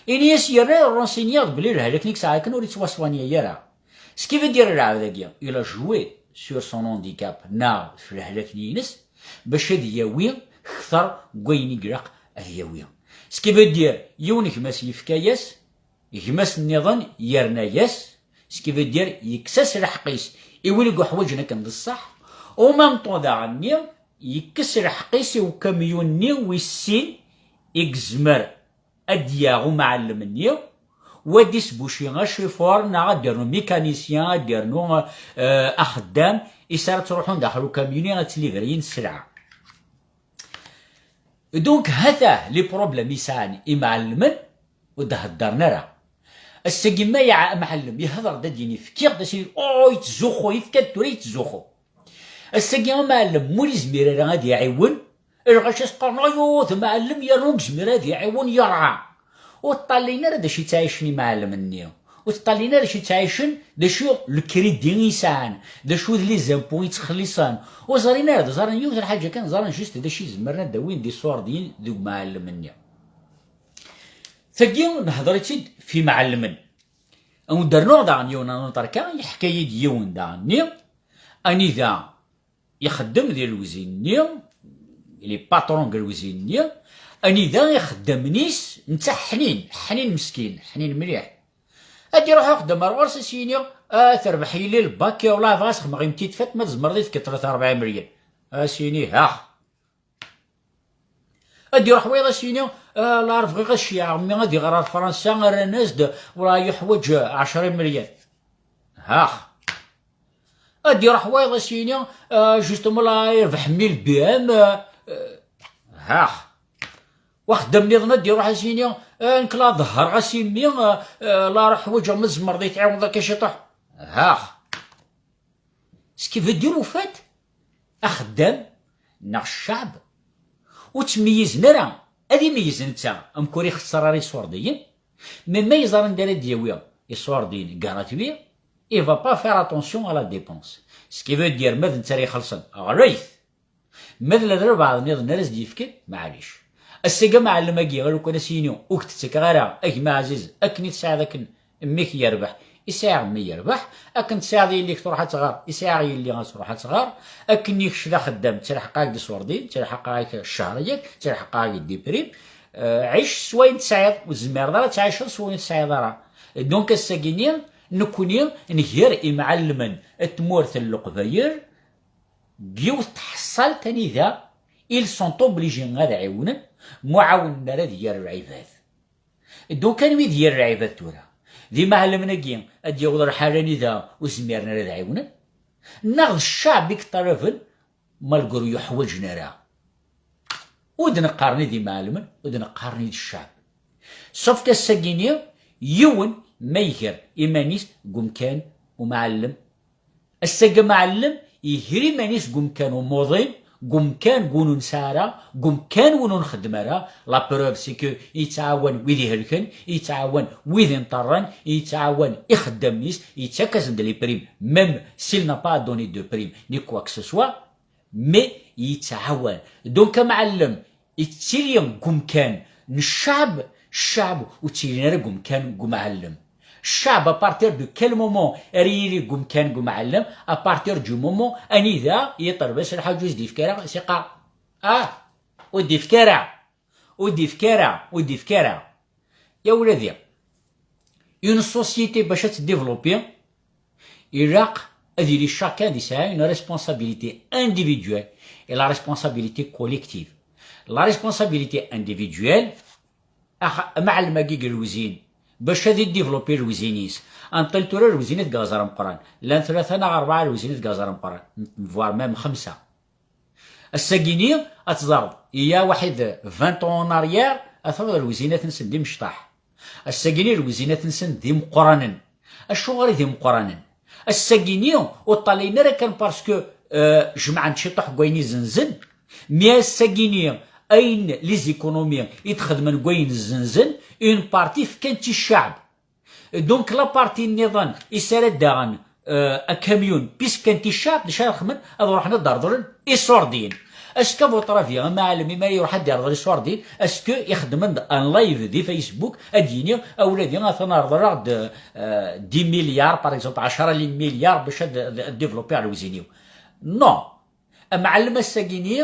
Ini-as yerna renseigniɣ-d belli lehlak-nni yesɛa akken ur yettwaswanya ara. Ce qui veut dire lɛebd-agi, il a joué sur son handicap, neɣ f lehlak-nni-ines, bac ad yawi kter n wayen i ilaq ad yawi. Ce qui veut dire, yiwen gma-s yefka-yas, gma-s nniḍen yerna-yas, ce qui veut dire, yekkes-as lḥeqq-is i win i yuḥwaǧen akken d ṣṣeḥ, en même temps daɣen-nni, yekkes lḥeqq-is i ukamyun-nni wis sin i yezmer ad d-yaɣ umɛellem-nni, u ad d-isbuci acifuṛ, neɣ ad d-yernu mécanicien, ad d-yernu, euh, axeddam, is ara ttruḥun daxel ukamyun-nni ad ttlibriyin sselɛa. Donc, ha-t-a les problèmes i sɛan imɛellmen, ur d-heddren ara. Ass-agi ma yeɛya amɛellem, yehder-d ad d-yini fkiɣ-d, ass-agi, oh, yettzuxxu, yefka-d tura yettzuxxu. Ass-agi amɛellem, ur yezmir ara ad iɛiwen, lɣaci as-qqaren, ayu, d amɛellem yernu ur yezmir ad iɛiwen, yerɛa. Ur ṭṭalin ara d acu yettɛicen imɛellmen-nni. Ur ṭṭalin ara d acu yettɛicen, d acu le crédit i sɛan, d acu d les impôts i ttxelliṣen. Ur ẓrin ara, ẓran yiwet lḥaǧa kan, ẓran juste d acu i zemren ad d-awin d iṣurdiyen deg umɛellem-nni. Tagi, nehder-itt-id f imɛellmen. Ad wen-d-rnuɣ daɣen yiwen n uṭerka, yeḥka-yi-d yiwen daɣen-nni, anida ixeddem di lewzin-nni, il est patron deg lewzin-nni, anida ixeddamen-is, netta ḥnin, ḥnin meskin, ḥnin mliḥ. Ad d-iruḥ uxeddam ar ɣur-s, ad s-yini, ah, terbeḥ yelli lbak, wallah bɣiɣ ad s-xedmeɣ une petite fête, ma tzemreḍ i tefkeḍ tlata rebɛa imeryan. Ad s-yini, hax. Ad d-iruḥ wayeḍ ad s-yini, "Ah, la, bɣiɣ ad ceyyɛeɣ mmi ad iɣer ar Fransa, rran-as-d, wala yuḥwaǧ ɛecra imelyan." Hax. Ad d-iruḥ wayeḍ ad s-yini, "Ah, justement, la, irbeḥ mmi le B M, ah, ah." Hax. Wa xeddam nniḍen ad d-iruḥ ad s-yini, "Ah, nekk la ḍehreɣ-as i mmi, ah, ah, la, ḥwaǧeɣ ma tzemreḍ i tɛiwneḍ akka ciṭuḥ." Hax. Ce qui veut dire, au fait, axeddam neɣ cceɛb ur ttmeyyizen ara. Ad imeyyez netta amek ur ixeṣṣer ara iṣurdiyen, mais ma yeẓra anda ara d-yawi iṣurdiyen gratuit, il va pas faire attention à la dépense. Ce qui veut dire, ma d netta ara ixellṣen, ɣlayet. Ma d ladra lbeɛḍ nniḍen ara s-d-yefken, maɛlic. Ass-agi amɛellem-agi, lukan as-yini, ur k-d-ttakeɣ ara, a gma ɛziz, akken i tesɛiḍ akken mmi-k yerbeḥ, i sɛiɣ mmi yerbeḥ, akken tesɛiḍ yelli-k truḥ ad tɣer, i sɛiɣ yelli ad truḥ ad tɣer, akken i kečč d axeddam, ttelḥaqeɣ-ak-d iṣurdiyen, ttelḥaqeɣ-ak ccher-agi, ttelḥaqeɣ-ak-d diprimes, eh, ɛic s wayen tesɛiḍ, ur tezmireḍ ara ad tɛiceḍ s wayen ur tesɛiḍ ara. Donc ass-agi-nni, nekkni nger imɛellmen n tmurt n Leqbayel, deg yiwet tḥeṣṣalt anida ils sont obligés ad ɛiwnen, ma ur ɛawnen ara ad ger lɛibad. Donc anwi d ger lɛibad tura? D imɛellmen-agi ad d-yaweḍ lḥal anida ur zmiren ara ad ɛiwnen? Neɣ d cceɛb i yeṭṭalaben malgré ur uḥwaǧen ara? Ur d-neqqaren i d imɛellmen, ur d-neqqaren i d cceɛb. Sauf que ass-agi-nni yiwen ma iger iman-is deg umkan umɛellem, ass-agi amɛellem iger iman-is deg umkan umuḍin, deg umkan deg win ur nesɛi ara, deg umkan win ur nxeddem ara. La preuve, c'est que yettɛawan wid ihelken, yettɛawan wid inṭerren, yettɛawan ixeddamen-is, yettak-asen-d les primes, même s'il n'a pas à donner de primes ni quoi que ce soit, mais yettɛawan. Donc amɛellem yettili deg umkan n cceɛb, cceɛb ur ttilin ara deg umkan n umɛellem. Cceɛb, à partir de quel moment ara yili deg umkan n umɛellem? À partir du moment anida yeṭleb-as lḥaǧa ur s-d-yefki ara, s-iqqar, ah, ur d-yefki ara, ur d-yefki ara, ur d-yefki ara. Ya wladi, une société bac ad tdévelopper, ilaq ad yili chacun ad yesɛi une responsabilité individuelle et la responsabilité collective. La responsabilité individuelle, ax-, amɛellem-agi deg lewzin, bac ad idévelopper lewzin-is. Anṭil tura lewzinat deg aẓar ameqqran, llan tlata neɣ rebɛa lewzinat deg aẓar ameqqran, voire même xemsa. Ass-agi-ni ad teẓreḍ, il y a waḥid vingt ans en arrière, ad tawiḍ lewzinat-nsen d imecṭaḥ. Ass-agi-ni lewzinat-nsen d imeqqranen. Acuɣer i d imeqqranen? Ass-agi-ni ur ṭṭalayen ara kan parce que, euh, jemɛen ciṭuḥ n wayen izenzen, mais ass-agi-ni ayen les économies i d-xedmen n wayen zenzen, une partie fkan-tt i cceɛb. Donc la partie nniḍen i s ara d-aɣen, euh, akamyun, puisque n ticcaɛt d acu ara xedmen? Ad ruḥen ad d-rḍlen iṣurdiyen. Est-ce que à votre avis, amɛellem imi ara iruḥ ad d-irḍel iṣurdiyen, est-ce que ixeddmen-d un live di Facebook ad d-yini, a wladi atan rḍleɣ-d, euh, dix milliards, par exemple, ɛecra n milliards bac ad, ad, ad développer lewzin-iw? Non. Amɛellem ass-agi-ni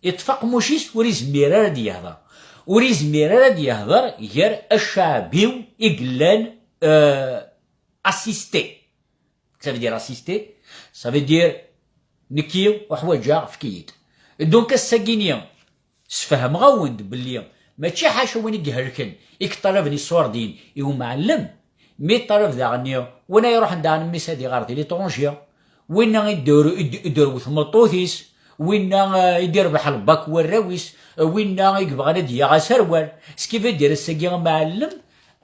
yeṭṭef aqemmuc-is, ur izmir ara ad yehder. Ur izmir ara ad yehder gar acaɛbiw i yellan, euh, assisté. Ça veut dire assisté, ça veut dire nekki uḥwaǧeɣ, efk-iyi-d. Donc ass-agi-ni sfehmeɣ-awen-d belli mačči ḥaca win i ihelken i yeṭṭalaben iṣurdiyen i umɛellem, mi ṭṭalab daɣen-nni, winna iruḥen daɣen mmi-s ad iɣer di l'étranger, winna i d-, i d-, i d-terwet tmeṭṭut-is, winna, eh, i d-irbeḥ lbak warraw-is, eh, winna i yebɣan ad d-yaɣ aserwal. Ce qui veut dire ass-agi amɛellem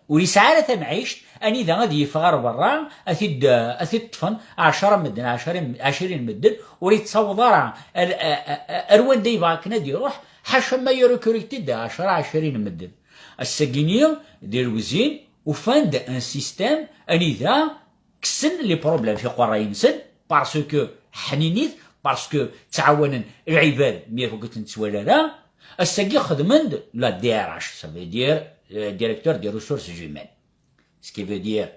ur yesɛi ara tamɛict anida ad yeffeɣ ar berra, ad t-id-, ad t-id-ṭṭfen ɛecra medden, ɛecra, ɛecrin medden, ur yettaweḍ ara ar, ar, ar, ar wanda yebɣa akken ad iruḥ, ḥaca ma irukurikti-d ɛecra, ɛecrin medden. Ass-agi-ni di lewzin ufan-d un système anida kksen les problèmes tiqerray-nsen, parce que ḥninit, parce que ttɛawanen lɛibad mi ur ten-nettwali ara. Ass-agi xedmen-d la D R H, ça veut dire, euh, directeur des ressources humaines. Ce qui veut dire,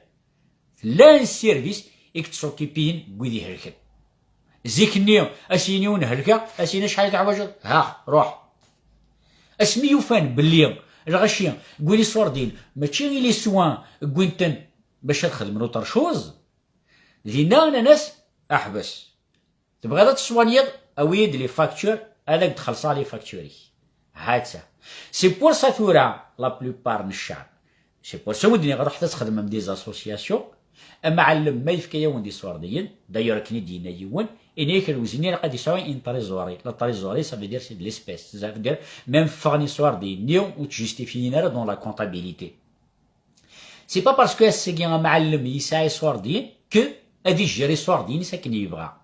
tella un service i yettṣukipiyen n wid ihelken. Zik-nni, as-yini win helkeɣ, as-yini acḥal i teḥwaǧeḍ? Hax, ruḥ. Asmi yufan belli lɣaci n win iṣurdiyen mačči i les soins wwin-ten bac ad xedmen autre chose, dinna nnan-as, aḥbes. Tebɣiḍ ad teswanyeḍ? Awi-yi-d les factures, ad ak-d-xellṣeɣ les factures-ik. Ha-tt-a. C'est pour ça tura, la plupart n ccɛeb. C'est pour ça wi d-nniɣ ruḥet ad txedmem des associations. Amɛellem ma yefka-yawen-d iṣurdiyen, d'ailleurs akken i d-yenna yiwen, ini-ak lewzin ilaq ad yesɛu une trésorerie. La trésorerie, ça veut dire c'est de l'espèce. Ça veut dire même ffɣen iṣurdiyen-nni ur ttjustifyin ara dans la comptabilité. C'est pas parce que ass-agi amɛellem yesɛa iṣurdiyen que ad ijjir iṣurdiyen-is akken yebɣa.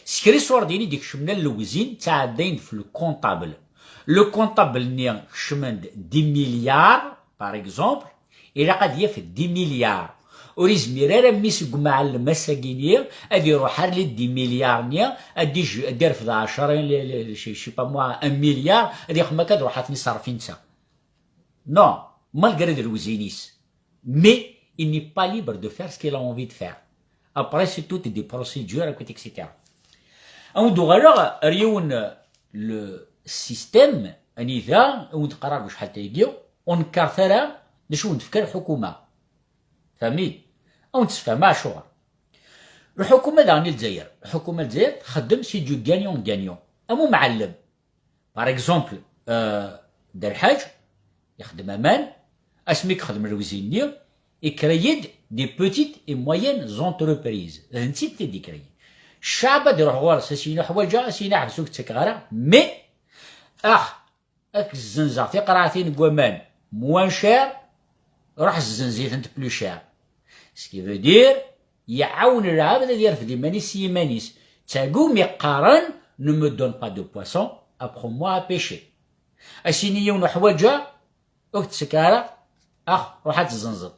S kra iṣurdiyen i d-ikecmen ar lewzin ttɛeddayen f le comptable. Le comptable-nni kecmen-d dix milliards, par exemple, ilaq ad yaf dix milliards. Ur izmir ara mmi-s deg umɛellem ass-agi-nni ad iruḥ ar les dix milliards-nni, ad ij-, ad irfed ɛecra, le, le, je, je sais pas moi, un milliard, ad ixdem akka ad iruḥ ad ten-iṣerref i netta. Non, malgré d lewzin-is. Mais il n'est pas libre de faire ce qu'il a envie de faire. Après, c'est tout des procédures, et cetera. Ad wen-d-uɣaleɣ ar yiwen le système anida ad wen-d-qqareɣ deg ucḥal tayagi, ur nekkaret ara d acu wen-d-tefka lḥukuma. Fahmin? Ad wen-d-sfehmeɣ acuɣer. Lḥukuma daɣen i Lezzayer, lḥukuma n Lezzayer txeddem si du gagnant-gagnant. Am umɛellem. Par exemple, euh, Dda Lḥaǧ ixdem aman, asmi yexdem lewzin-nni, ikrey-d des petites et moyennes entreprises. D nettat i d-ikrey. Ccɛeb ad iruḥ ɣur-s, as-yini ḥwaǧeɣ, as-yini ḥbes ur k-ttakeɣ ara, mais, ax, ad k-zzenzeɣ tiqraɛtin n waman moins cher, ruḥ zzenz-itent plus cher. Ce qui veut dire, iɛawen lɛebd ad yerfed iman-is s yiman-is. D tagi umi qqaren, ne me donne pas de poisson, apprends-moi à pêcher. As-yini yiwen uḥwaǧeɣ, ur k-ttekk ara, ax, ruḥ ad tezzenzeḍ.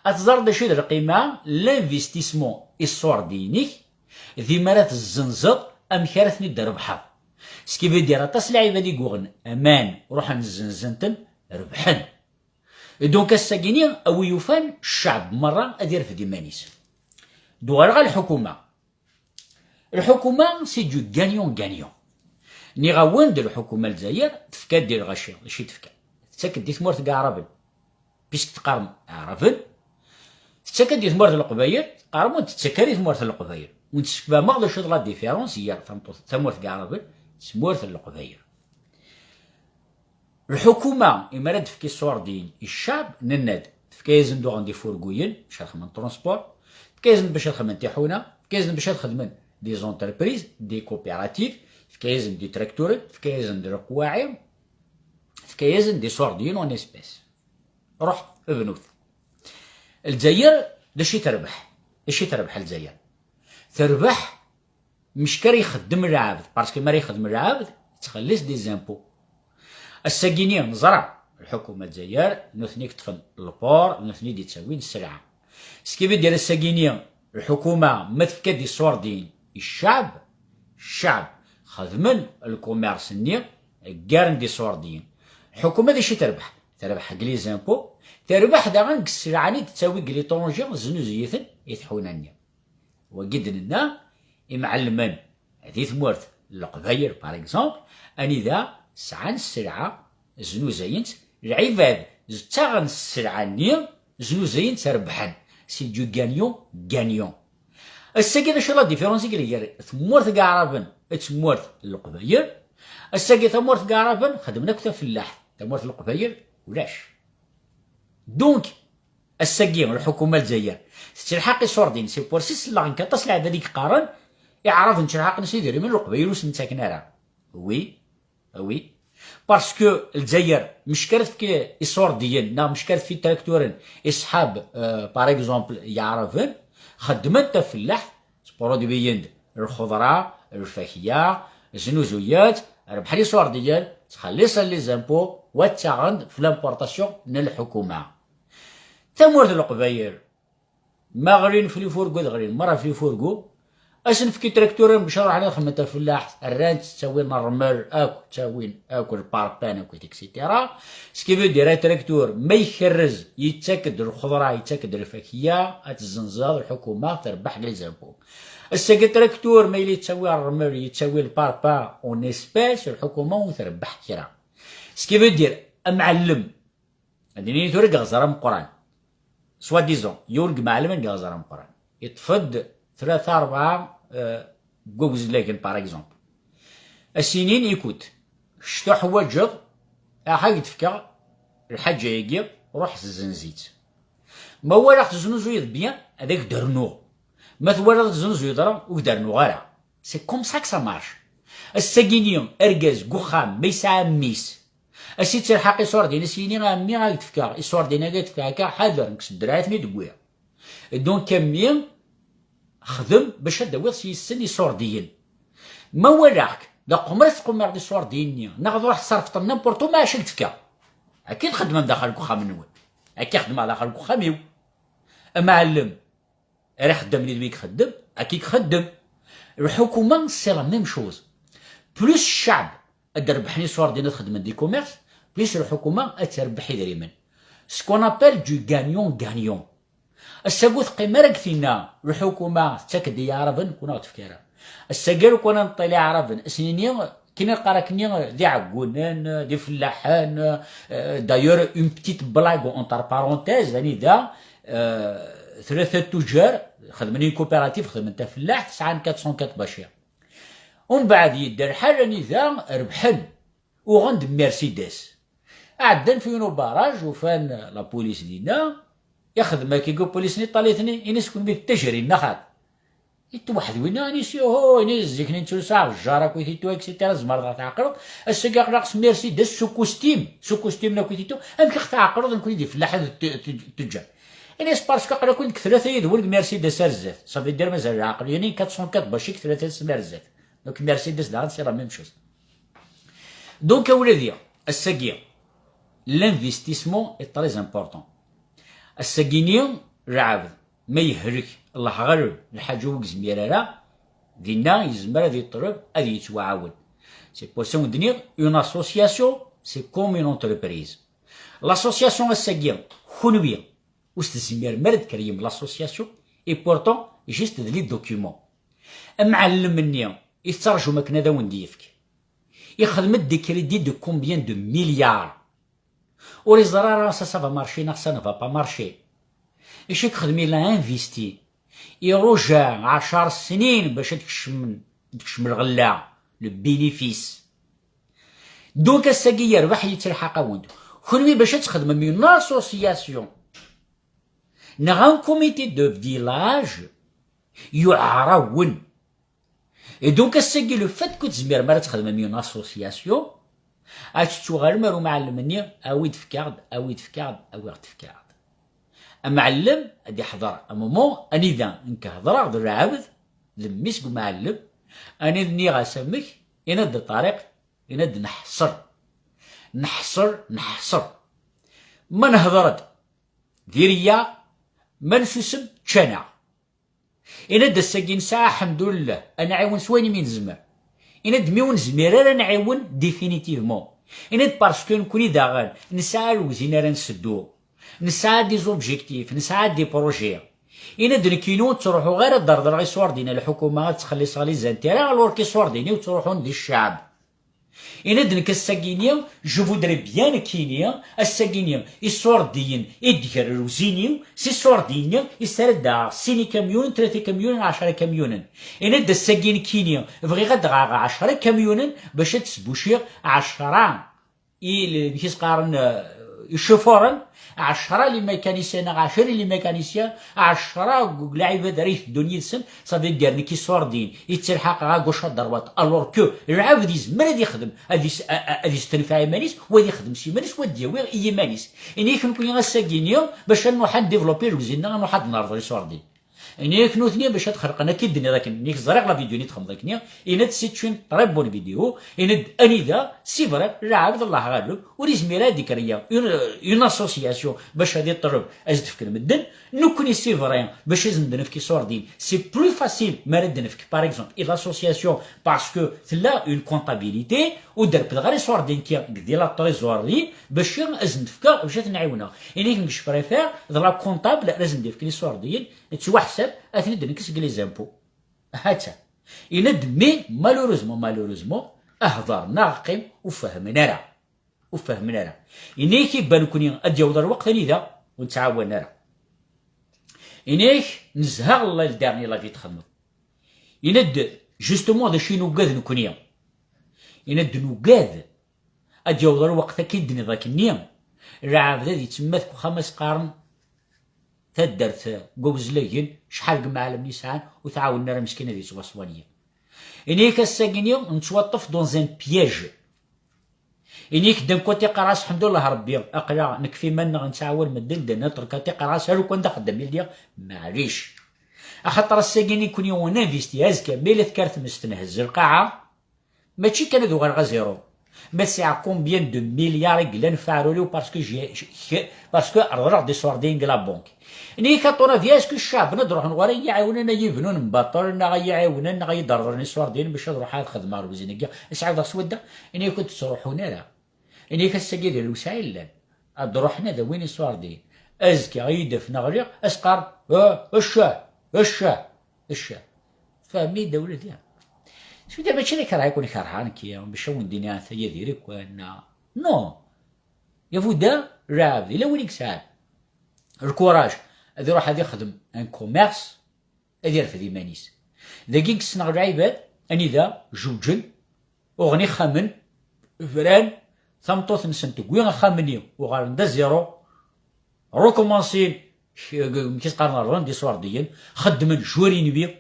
Ad teẓreḍ d acu i d lqima, l'investissement iṣurdiyen-ik, d imi ara tezzenzeḍ amek ara ten-id-trebḥeḍ. Ce qui veut dire, aṭas n lɛibad i yuɣen aman, ruḥen zzenzen-ten, rebḥen. Et donc, ass-agi-ni, a wi yufan, ccɛeb merra ad irfed iman-is. D-uɣaleɣ ɣer lḥukuma. Lḥukuma, c'est du gagnant-gagnant. Nniɣ-awen-d, lḥukuma n Lezzayer tefka-d i lɣaci, d acu i tefka? Tettak-d i tmurt n Iɛraben, puisque teqqarem Iɛraben, tettak-d i tmurt n Leqbayel, teqqarem ur d-tettak ara i tmurt n Leqbayel. Ur d-sfehmeɣ d acu d la différence gar tameṭṭut, tamurt n Iɛraben d tmurt n Leqbayel. Lḥukuma, imi ara d-tefk iṣurdiyen i ccɛeb, nenna-d, tefka-yasen-d uɣen d ifurguyen, bac ad xedmen transport, tefka-yasen-d bac ad xedmen tiḥuna, tefka-yasen-d bac ad xedmen des entreprises, des coopératives, tefka-yasen-d itrakturen, tefka-yasen-d leqwaɛi, tefka-yasen-d iṣurdiyen en espèces. Ruḥ, bnut. Lezzayer, d acu i terbeḥ? D acu i terbeḥ Lezzayer? Terbeḥ mec ara ixeddem lɛebd, parce que mi ara ixeddem lɛebd, yettxellis des impôts. Ass-agi-ni neẓra, lḥukuma n Lezzayer, nutni i yeṭṭfen le port, nutni i d-yettawin sselɛa. Ce qui veut dire, ass-agi-ni, lḥukuma ma tefka-d iṣurdiyen i ccɛeb, ccɛeb xedmen lkumirs-nni, ggaren-d iṣurdiyen. Lḥukuma d acu i terbeḥ? Terbeḥ deg les impôts, terbeḥ daɣen deg sselɛa-nni d-tettawi deg l'étranger, znuzu-iten i tḥuna-nni. Wagi d-nenna, imɛellmen di tmurt n Leqbayel, par exemple, anida sɛan sselɛa, znuzayen-tt, lɛibad ttaɣen sselɛa-nni, znuzayen-tt, rebḥen. C'est du gagnant-gagnant. Ass-agi d acu la différence i yella gar tmurt n Iɛraben d tmurt n Leqbayel? Ass-agi tamurt n Iɛraben xedmen akk tafellaḥt, tamurt n Leqbayel ulac. Donc, ass-agi, lḥukuma n Lezzayer tettelḥaq iṣurdiyen, c'est pour ça i selleɣ nekk aṭas n lɛibad i yeqqaren, Iɛraben ttcelḥaqen s idrimen, Leqbayel ur sen-ttaken ara. Oui, oui. Parce que Lezzayer, mec ara tefk iṣurdiyen, neɣ mec ara tefk trakturen, i ṣṣḥab, euh, par exemple, Iɛraben, xeddmen tafellaḥt, sproduyen-d lxeḍra, lfakya, znuzuyen-tt, rebḥen iṣurdiyen, ttxelliṣen les impôts, wa ttaɣen-d f l'importation n lḥukuma. Tamurt n Leqbayel, ma ɣlin f lifurgu ad ɣlin merra f lifurgu, ad sen-fk itrakturen bac ad ruḥen ad xedmen tafellaḥt, rran-tt, ttawin ṛṛmel akk, ttawin akk lparpan akk, et cetera. Ce qui veut dire, atraktur ma ikerrez, yettak-d lxeḍra, yettak-d lfakya, ad tezzenzeḍ, lḥukuma terbeḥ les impôts. Ass-agi atraktur ma yella yettawi ṛṛmel, yettawi lparpan en espèces, lḥukuma ur terbeḥ kra. Ce qui veut dire, amɛellem, ad nini tura deg iɣzer ameqqran, soi-disant, yiwen deg imɛellmen deg iɣzer ameqqran, yeṭṭef-d tlata, rebɛa, euh, n wagezlagen, par exemple. Ad s-inin, écoute, kečč tuḥwaǧeḍ Aḥ, ad k-d-fkeɣ lḥaǧa-agi, ruḥ zzenz-itt. Ma walaɣ teznuzuyeḍ bien, ad ak-d-rnuɣ. Ma twalaḍ teznuzuyeḍ ara, ur k-d-rnuɣ ara. C'est comme ça que ça marche. Ass-agi-ni, argaz deg uxxam, ma yesɛa mmi-s, a s-ittelḥaq iṣurdiyen, a s-yini: "A mmi, ad k-d-fkeɣ iṣurdiyen-agi, ad k-d-fkeɣ akka, ḥader, nekk s ddreɛ i ten-id-wwiɣ." Donc, a mmi, xdem bac ad d-tawiḍ s yis-sen iṣurdiyen. Ma walaɣ-k d aqemmer i tettqummireḍ iṣurdiyen-nni, neɣ d ruḥ ṣerfeḍ-ten n'importe où, ma acu i k-d-fkeɣ. Akka i txeddmem daxel deg uxxam-nwen. Akka i xeddmeɣ daxel deg uxxam-iw. Amɛellem ara ixeddmen d wi ixeddem, akka i ixeddem. Lḥukuma, c'est la même chose. Plus cceɛb ad d-rebḥen iṣurdiyen ad xedmen di commerce, plus lḥukuma ad trebbeḥ idrimen. Ce qu'on appelle du gagnant-gagnant. Ass-agi ur teqqim ara deg tinna, lḥukuma tettak-d i Iɛraben, nekkni ur ɣ-d-tefki ara. Ass-agi ara neṭṭil Iɛraben, a s-nini, kini qqar akkenni d iɛeggunen, d ifellaḥen, euh, d'ailleurs, une petite blague entre parenthèses, anida, euh, tlata tuǧar xedmen une coopérative, xedmen tafellaḥt, sɛan quatre cent quatre bacir. Umbeɛd yedda lḥal anida rebḥen, uɣen-d Mercedes. Ɛeddan f yiwen ubaraj, ufan la police dinna, ixdem akka i upulis-nni, yeṭṭal-iten, ini-as: "Kenwi d tajrin, neɣ xaṭi?" Itweḥḥed winna, ini-as: "Yuhu, ini-as, zik-nni nettrusu aɛejjar akkit itu, et cetera, tzemreḍ ad ɣ-tɛeqleḍ. Ass-agi aql-aɣ s Mercedes, s ukustim, s ukustim akkit itu, amek i ɣ-tɛeqleḍ nekkni d ifellaḥen d t-, t-, tuǧǧal?" Ini-as: "Parce que aql-aken deg tlata yid-wen deg Mercedes ar zdat, ça veut dire mazal lɛeqel, yani quatre cent quatre bacir deg tlata yid-sen ar zdat." Donc Mercedes daɣen, c'est la même chose. Donc, a wladi, ass-agi, l'investissement est très important. Ass-agi-ni, lɛebd, ma yehlek, Allah ɣaleb, lḥaǧa ur yezmir ara, dinna yezmer ad yeṭleb, ad yettwaɛawen. C'est pour ça ur d-nniɣ, une association, c'est comme une entreprise. L'association ass-agi, kunwi, ur s-tezmirem ara ad d-kreem l'association, et pourtant, juste d les documents. Amɛellem-nni i tettraǧum akken ad awen-d-yefk, ixdem-d des crédits de combien de milliards? Ur iẓri ara ça, ça va marcher neɣ ça ne va pas marcher. Acu i yexdem? Il a investi. Iruja ɛecṛ snin bac ad kecmen, ad tekcem lɣella, le bénéfice. Donc ass-agi yerbeḥ, yettelḥaq-awen-d. Kunwi bac ad txedmem une association neɣ un comité de village, yuɛer-awen. Et donc ass-agi, le fait que ur tezmirem ara ad txedmem une association, ad tettuɣalem ar umɛellem-nni: "Awi-d fkeɣ-d, awi-d fkeɣ-d, awi-ɣ-d fkeɣ-d." Amɛellem ad iḥḍer un moment anida nekk hedreɣ d lɛebd, d mmi-s n umɛellem, anida nniɣ-as amek, yenna-d Ṭariq, yenna-d: "Neḥṣer, neḥṣer, neḥṣer. Ma nehder-d, diri-yaɣ, ma nsusem, ččan-aɣ." Yenna-d: "Ass-agi nesɛa, aḥemdullah, ad nɛiwen s wayen imi nezmer." Yenna-d: "Mi ur nezmir ara ad nɛiwen définitivement." Yenna-d: "Parce que nekkni daɣen nesɛa lewzin ara nseddu, nesɛa des objectifs, nesɛa des projets." Yenna-d: "Nekkini ur ttruḥuɣ ara ad d-reḍleɣ iṣurdiyen ar lḥukuma, ad ttxelliṣeɣ les intérêts, alors que iṣurdiyen-iw ttruḥun di cceɛb." Yenna-d: "Nekk ass-agi-ni, je voudrais bien nekkini, ass-agi-ni, iṣurdiyen i d-ger lewzin-iw, s iṣurdiyen-nni i s ara d-aɣeɣ sin ikamyunen, tlata ikamyunen, ɛecṛa ikamyunen." Yenna-d: "Ass-agi nekkini, bɣiɣ ad d-aɣeɣ ɛecṛa ikamyunen bac ad sbuciɣ ɛecṛa i l-, amek i s-qqaren, eh, icufuren, ɛecṛa les mécaniciens neɣ ɛecrin les mécaniciens, ɛecṛa deg lɛibad ara iteddun yid-sen, ça veut dire nekk iṣurdiyen, yettelḥaqeɣ à gauche à droite, alors que lɛebd yezmer ad ixdem, ad is-, a-, a-, ad istenfeɛ iman-is, wa ad ixdem s yiman-is, wa ad d-yawi i yiman-is. Ini-ak nekkni ass-agi-ni, bac ad nruḥ ad ndévelopper lewzin-nneɣ, ad nruḥ ad nerḍel iṣurdiyen. Ini-ak nutni bac ad xelqen, akka i d-tenniḍ akken, ini-ak ẓriɣ la vidéo-nni txedmeḍ akkenni, yenna-d c'est une très bonne vidéo, yenna-d anida, c'est vrai, lɛebd, Allah ɣaleb, ur yezmir ad d-ikreyya une, une association bac ad iṭleb ad s-d-fken medden, nekkni c'est vrai, bac ad sen-d-nefk iṣurdiyen, c'est plus facile mi ara d-nefk, par exemple, i l'association, parce que tella une comptabilité, ur d-refdeɣ ara iṣurdiyen-nni di la trésorerie, bac ad sen-d-fkeɣ, bac ad ten-ɛiwneɣ. Ini-ak nekk je préfère d la comptable ara sen-d-yefken iṣurdiyen, yettwaḥsab, ad ten-id-nekkes deg les impôts. Ha-tt-a. Yenna-d, mais malheureusement, malheureusement, ahḍer neɣ qqim, ur fehmen ara. Ur fehmen ara. Ini-ak iban nekkni ad d-yaweḍ lweqt anida ur nettɛawan ara. Ini-ak nezha, Allah, le dernier la vie txedmeḍ. Yenna-d, justement, d acu i nugad nekkni? Yenna-d nugad Ad d-yaweḍ lweqt akka i d-tenniḍ akkenni, lɛebd ad yettemmat deg uxxam, as-qqaren taddart n Wawezlagen, acḥal n yimɛellmen i sɛan, ur t-ɛawnen ara meskin ad yettwaswani. Ini-ak ass-agi-nni nettwaṭṭef dans un piège. Ini-ak d'un côté qqareɣ-as ḥemdullah Rebbi, aql-aɣ nekfi iman-nneɣ nettɛawan medden, d'un autre côté qqareɣ-as ar ukan d axeddam i lliɣ, maɛlic. Axaṭer ass-agi-nni nekkni on investit, azekka ma yella tekker tmest nhezz lqaɛa, mačči kan ad uɣaleɣ à zéro. Ma tesɛa combien de milliards i yellan f aɛrur-iw parce que j'ai, j'ai, parce que reḍleɣ-d iṣurdiyen deg la banque. Ini-ak a ton avis, est-ce que ccaɛben ad ruḥen ɣur-i ad yi-ɛiwnen, ad yi-bnun mbaṭel, neɣ ad yi-ɛiwnen, neɣ ad yi-d-reḍlen iṣurdiyen bac ad ruḥeɣ ad xedmeɣ lewzin-agi, ad s-ɛawdeɣ s wadda? Ini-ak ur d-ttruḥun ara. Ini-ak ass-agi d lewseɛ i llan. Ad ruḥen ad awin iṣurdiyen. Azekka ad yi-d-afen ɣliɣ, ad s-qqaren, ah, ccah, ccah, ccah. Fehmi-d a wladi. Sudda mačči d akerha i ken-kerheɣ nekki, bac a wen-d-iniɣ ata Yidir i ken-, non. Yavuda, lɛebd, yella win i yesɛan lkuraj ad iruḥ ad ixdem un commerce, ad irfed iman-is. Dagi i yessneɣ lɛibad, anida jewǧen, uɣen ixxamen, bran, tameṭṭut-nsen tewwi axxam-nni, uɣalen d azéro, recommencen, k-, k-, amek i s-qqaren, rren-d iṣurdiyen, xeddmen, jurin wi,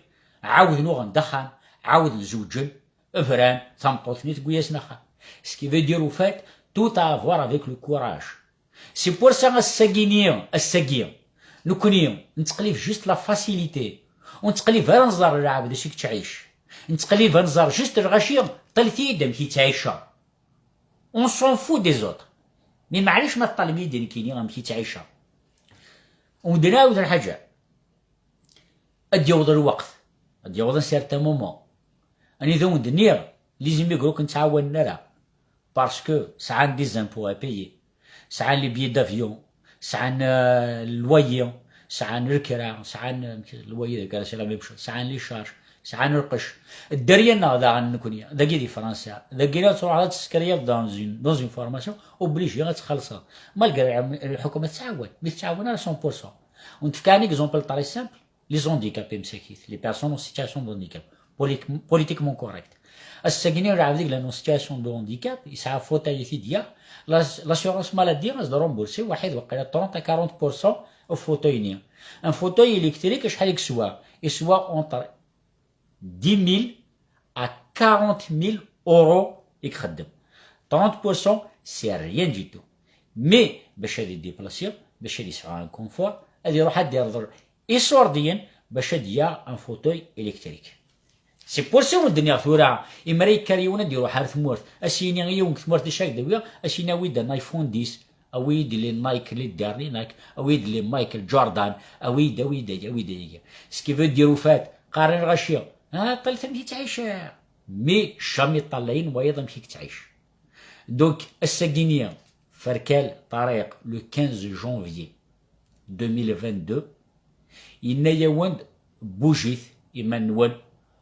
ɛawden uɣen-d axxam, ɛawden zewǧen, bran, tameṭṭut-nni tewwi-yasen axxam. Ce qui veut dire, au fait, tout a à voir avec le courage. C'est pour ça ass-agi-nni, ass-agi, nekkni nettqellib juste la facilité. Ur nettqellib ara nẓer lɛebd acu i yettɛic. Nettqellib ad nẓer juste lɣaci, ṭṭalet-iyi-d amek i ttɛiceɣ. On s'en fout des autres. Mais maɛlic ma teṭṭalem-iyi-d nekkini amek i ttɛiceɣ. Ur d-nɛawed lḥaǧa. Ad d-yaweḍ lweqt, ad d-yaweḍ un certain moment, anida wen-d-nniɣ, les immigrés ur ken-ttɛawanen ara, parce que sɛan des impôts à payer, sɛan les billets d'avion, sɛan, euh, loyer, sɛan lekra, sɛan, euh, loyer d lekra, c'est la même chose, sɛan les charges, sɛan lqecc. Dderya-nneɣ daɣen nekkni, dagi di Fransa, dagi ad truḥeḍ ad tessekriyeḍ dans une, dans une formation, obligé ad txellṣeḍ. Malgré lḥukuma tettɛawan, mais tettɛawan ara cent pour cent. Ur n-tefka un exemple très simple. Les handicapés msakit, les personnes en situation de handicap, politique-, politiquement correct. Ass-agi-nni lɛebd i yellan en situation de handicap, yesɛa fauteuil i t-id-yaɣ, l'as-, l'assurance maladie ad s-d-rembourser waḥid waqila trente à quarante pour cent en fauteuil-nni. Un fauteuil électrique acḥal i yeswa? Yeswa entre dix mille à quarante mille euros i ixeddem. Trente pour cent, c'est rien du tout. Mais bac ad idéplasi, bac ad yesɛu un confort, ad iruḥ ad d-irḍel iṣurdiyen bac ad d-yaɣ un fauteuil électrique. C'est pour ça wen-d-nniɣ tura, imi ara yekker yiwen ad d-iruḥ ar tmurt, ad s-yini i yiwen deg tmurt d acu ara k-d-awiɣ, ad s-yini awi-d un iPhone dix, awi-d les Nike, les derniers Nike, awi-d les Michael Jordan, awi-d, awi-d, awi-d, awi-d. Ce qui veut dire, au fait, qqaren lɣaci, ah, ṭṭalet amek i ttɛiceɣ. Mais jamais ṭṭalayen wayeḍ amek i yettɛic. Donc, ass-agi-nni, Ferkal Ṭariq, le quinze janvier deux mille vingt-deux, yenna-yawen-d, bougit iman-nwen,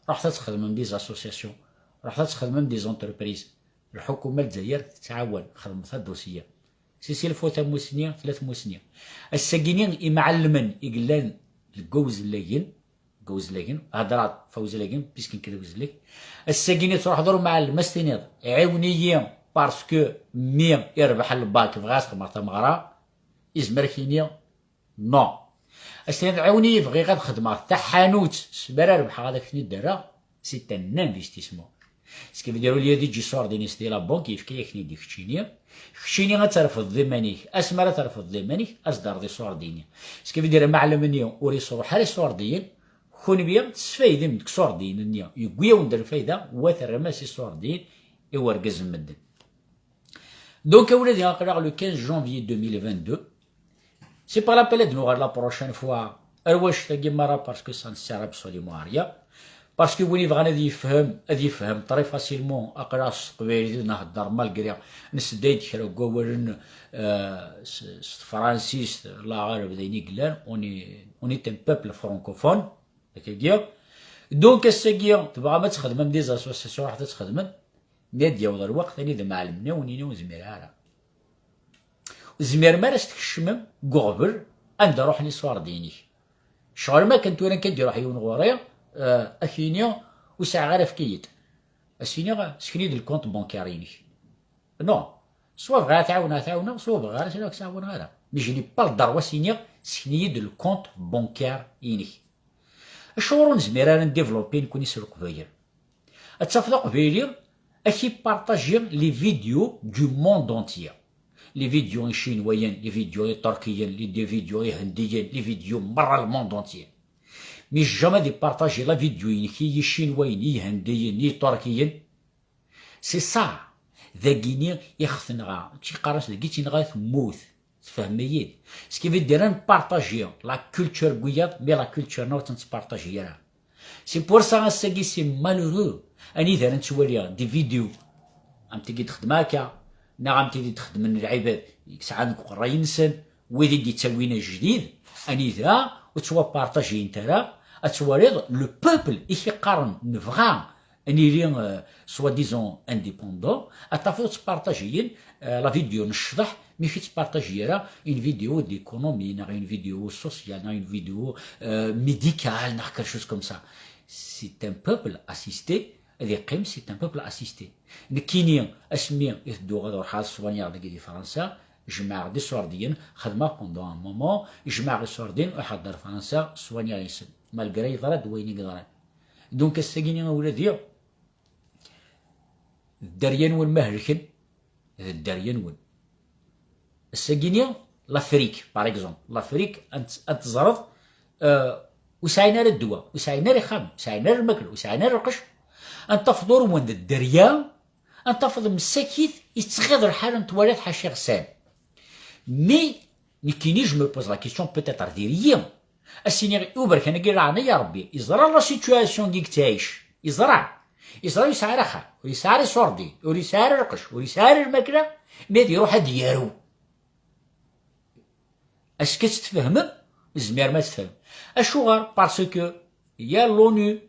ruḥet ad txedmem des associations, ruḥet ad txedmem des entreprises. Lḥukuma n Lezzayer tettɛawan, xedmet adusiya. Si Silfu tamusni, tella tmusni. Ass-agi-nni, imɛellmen i yellan deg Wawezlagen, deg Wawezlagen, heddreɣ ɣef Wawezlagen, puisque nekk d Awezlag. Ass-agi-nni truḥeḍ ɣer umɛellem, ad s-tiniḍ, ɛiwen-iyi, parce que mmi irbeḥ lbak, bɣiɣ ad xedmeɣ tameɣra, izmer ad k-yini, non. Ad s-tiniḍ, ɛiwen-iyi, bɣiɣ ad xedmeɣ taḥanut, s mi ara rebḥeɣ ad ak-ten-id-rreɣ, c'est un investissement. Ce qui veut dire, au lieu d-iǧǧ iṣurdiyen-is di la banque, yefka-yak-ten-id i keččini. Keččini ad terfeḍ d iman-ik. Asmi ara terfeḍ d iman-ik, ad s-d-terreḍ iṣurdiyen-nni. Ce qui veut dire, amɛellem-nni ur yesruḥ ara iṣurdiyen, kenwi tesfaydem deg iṣurdiyen-nni. Yewwi-yawen-d lfayda, wa terram-as iṣurdiyen i wergaz n medden. Donc, a wladi, aql-aɣ le quinze janvier deux mille vingt-deux. C'est pas la peine ad nuɣal la prochaine fois ar wannect-agi merra, parce que ça ne sert absolument à rien. Parce que win yebɣan ad yefhem, ad yefhem très facilement, aql-aɣ s teqbaylit i d-nhedder, malgré nessedday-d kra n wawalen, euh, s, s tefransist, la ɣer d ayen i yellan, on est, on est un peuple francophone, akkagi. Donc, ass-agi, tebɣam ad txedmem des associations, ruḥet ad txedmem, mi ad d-yaweḍ lweqt, anida mɛellmen, ad wen-yini ur zmireɣ ara. Ur tezmirem ara ad s-tkecmem deg uɣbel anda ruḥen iṣurdiyen-ik. Ccɣel ma akken tura nekk ad d-iruḥ yiwen ɣur-i, eh, ad k-yini ur sɛiɣ ara, efk-iyi-d. Ad s-iniɣ, sken-iyi-d lkunt bankaire-inek. Non. Soit bɣiɣ ad t-ɛawneɣ, ad t-ɛawneɣ, soit bɣiɣ ara, ad t-ɛawneɣ ara. Mais je n'ai pas le droit ad s-iniɣ, sken-iyi-d le compte bancaire-inek. Acuɣer ur nezmir ara ad ndévelopper nekkni s Leqbayel? Ad tafeḍ Aqbayli ad k-ipartaji les vidéos du monde entier. Les vidéos icinwayen, les vidéos iṭerkiyen, les vidéos ihendiyen, les vidéos merra le monde entier. Mais jamais ad ipartaji la vidéo-inek i yicinwayen, i yihendiyen, i yiṭerkiyen. C'est ça. Dagini i ɣ-tenɣa. Ur tt-iqqar-as dagi i tt-inɣa temmut. Tfehmem-iyi-d? Ce qui veut dire ad npartaji la culture n wiyaḍ, mais la culture-nneɣ ur tt-nettpartaji ara. C'est pour ça ass-agi c'est malheureux. Anida ara nettwali des vidéos am tigi d-xedmeɣ akka, neɣ am tigi d-xedmen lɛibad i yesɛan deg uqerray-nsen, wid i d-yettawin ajdid, anida ur ttwapartajiyent ara, ad twaliḍ le peuple i k-iqqaren nebɣa ad nili, euh, soi-disant indépendant, ad tafeḍ ttpartajiyen, euh, la vidéo n ccḍeḥ, mi k-ittpartaji ara une vidéo d'économie, neɣ une vidéo sociale, neɣ une vidéo, euh, médicale, neɣ quelque chose comme ça. C'est un peuple assisté, ad iqqim, c'est un peuple assisté. Nekkini, asmi i tedduɣ ad ruḥeɣ ad soigniɣ dagi di Fransa, jemɛeɣ-d iṣurdiyen, xedmeɣ pendant un moment, jemɛeɣ iṣurdiyen, ruḥeɣ-d ar Fransa, soigniɣ yis-sen. Malgré yeḍra-d wayen i yeḍran. Donc, ass-agi-ni a wladi, d dderya-nwen ma helken, d dderya-nwen. Ass-agi-ni, l'Afrique, par exemple, l'Afrique, ad tt-, ad teẓreḍ, euh, ur sɛin ara ddwa, ur sɛin ara ixxamen, ur sɛin ara lmakla, ur sɛin ara lqecc. Ad tafeḍ urwen d dderya, ad tafeḍ msakit, yettɣiḍ lḥal n twalaḍ ḥaca iɣsan. Mais nekkini, je me pose la question, peut-être diri-yi. Ad s-iniɣ i uberkan-agi, leɛnaya Rebbi, iẓra la situation i yettɛic, iẓra. Iẓra ur yesɛi ara axxam, ur yesɛi ara iṣurdiyen, ur yesɛi ara lqecc, ur yesɛi ara lmakla, mi ad iruḥ ad yarew. Est-ce que tt-tfehmem? Tzemrem ad tt-tfehmem. Acuɣer? Parce que ya l'ONU,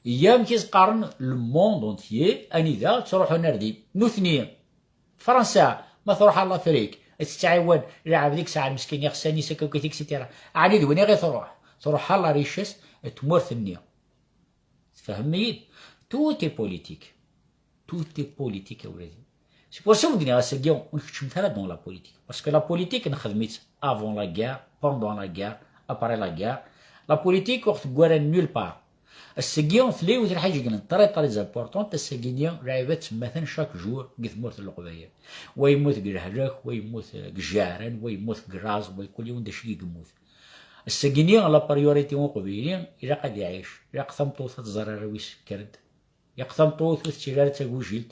ya amek i s-qqaren le monde entier, anida ttruḥun ar din. Nutni, Fransa, ma truḥ ar l'Afrique, ad tettɛiwan lɛebd i yesɛan meskin iɣsan-is akka, et cetera. Ɛni d win i ɣ-truḥ? Truḥ ar la richesse n tmurt-nni. Tfehmem-iyi-d? Tout est politique. Tout est politique, a wladi. C'est pour ça ur d-nniɣ ass-agi ur nkeččmet ara dans la politique. Parce que la politique nxedm-itt avant la guerre, pendant la guerre, après la guerre. La politique ur ɣ-teggar nulle part. Ass-agi tella yiwet n lḥaǧa i yellan très, très importante, ass-agi-nni lɛibad ttemmaten chaque jour deg tmurt n Leqbayel. Wa yemmut deg lehlak, wa yemmut deg jjiɛran, wa yemmut deg laẓ, wa kul yiwen d acu i yemmut. Ass-agi-nni la priorité n uqbayli ilaq ad iɛic, ilaq tameṭṭut ad tẓer arraw-is kkren-d. Ilaq tameṭṭut ur tettili ara d tagujilt.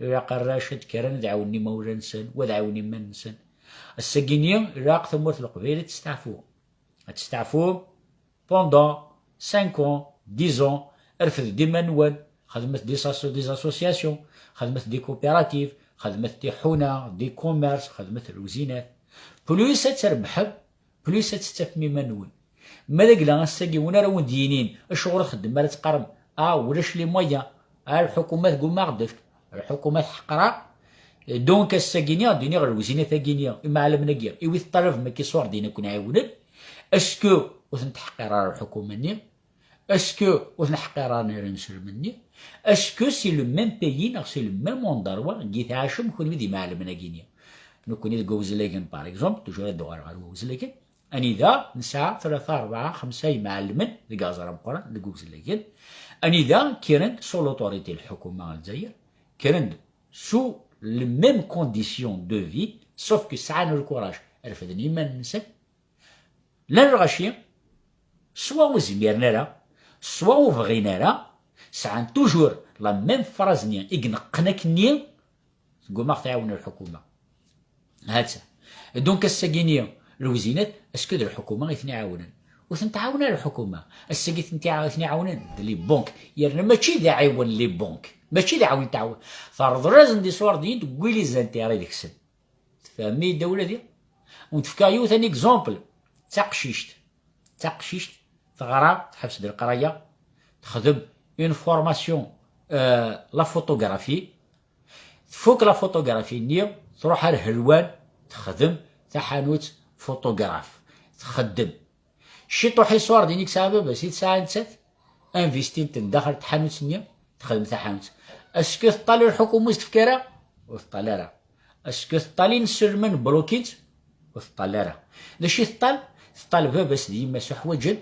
Ilaq arrac ad d-kkren ad ɛawnen imawlan-nsen, wa ad ɛawnen iman-nsen. Ass-agi-nni ilaq tamurt n Leqbayel ad testeɛfu. Ad testeɛfu pendant cinq ans, dix ans, refdet iman-nwen, xedmet des asso-, des associations, xedmet des coopératives, xedmet tiḥuna, des commerces, xedmet lewzinat. Plus ad trebḥem, plus ad tettafem iman-nwen. Ma d agla ass-agi win ara wen-d-yinin acuɣer ur txeddmem ara, teqqarem, ah, ulac les moyens, ah, lḥukuma tgumma ad ɣ-d-tefk, lḥukuma teḥqer-aɣ. Donc ass-agi-ni ad d-iniɣ lewzinat-agi-ni, imɛelmen-agi, i wi teṭṭalabem akka iṣurdiyen ad ken-ɛiwnen, est-ce que ur ten-teḥqir ara lḥukuma-nni? Est-ce que ur ten-ḥqir ara inselmen-nni? Est-ce que c'est le même pays neɣ c'est le même endroit i tɛacem kunwi d imɛelmen-agi-ni? Nekkni deg Wawezlagen, par exemple, toujours ad d-uɣaleɣ ɣer Wawezlagen, anida nesɛa tlata, rebɛa, xemsa imɛelmen deg aẓar ameqqran deg Wawezlagen, anida kkren-d sous l'autorité n lḥukuma n Lezzayer, kkren-d sous les mêmes conditions de vie, sauf que sɛan le courage, refden iman-nsen, llan lɣaci, soit ur zmiren ara, soit ur bɣin ara, sɛan toujours la même phrase-nni i ineqqen akkenni, tgumma ɣ-tɛawen lḥukuma. Ha-tt-a. Donc ass-agi-ni lewzinat, est-ce que d lḥukuma i ten-iɛawnen? Ur ten-tɛawen ara lḥukuma. Ass-agi ten-iɛa-, ten-iɛawnen d les banques. Yerna mačči d aɛiwen les banques. Mačči d aɛiwen tɛawen. Terḍel-asen-d iṣurdiyen, tewwi les intérêts deg-sen. Tfehmem-iyi-d a wladi? Wen-d-fkeɣ yiwet n exemple. D taqcict. D taqcict, teɣra, teḥbes-d leqraya, texdem une formation, euh, la photographie. Tfuk la photographie-nni, truḥ ar Helwan, texdem taḥanut photographe. Txeddem. Ciṭuḥ iṣurdiyen i yesɛa baba-s i tesɛa nettat, investint-ten daxel tḥanut-nni, texdem taḥanut. Est-ce que teṭṭal lḥukuma ur s-tefka ara? Ur teṭṭal ara. Est-ce que teṭṭal inselmen bloquin-tt? Ur teṭṭal ara. D acu i teṭṭal? Teṭṭal baba-s d yemma-s uḥwaǧen.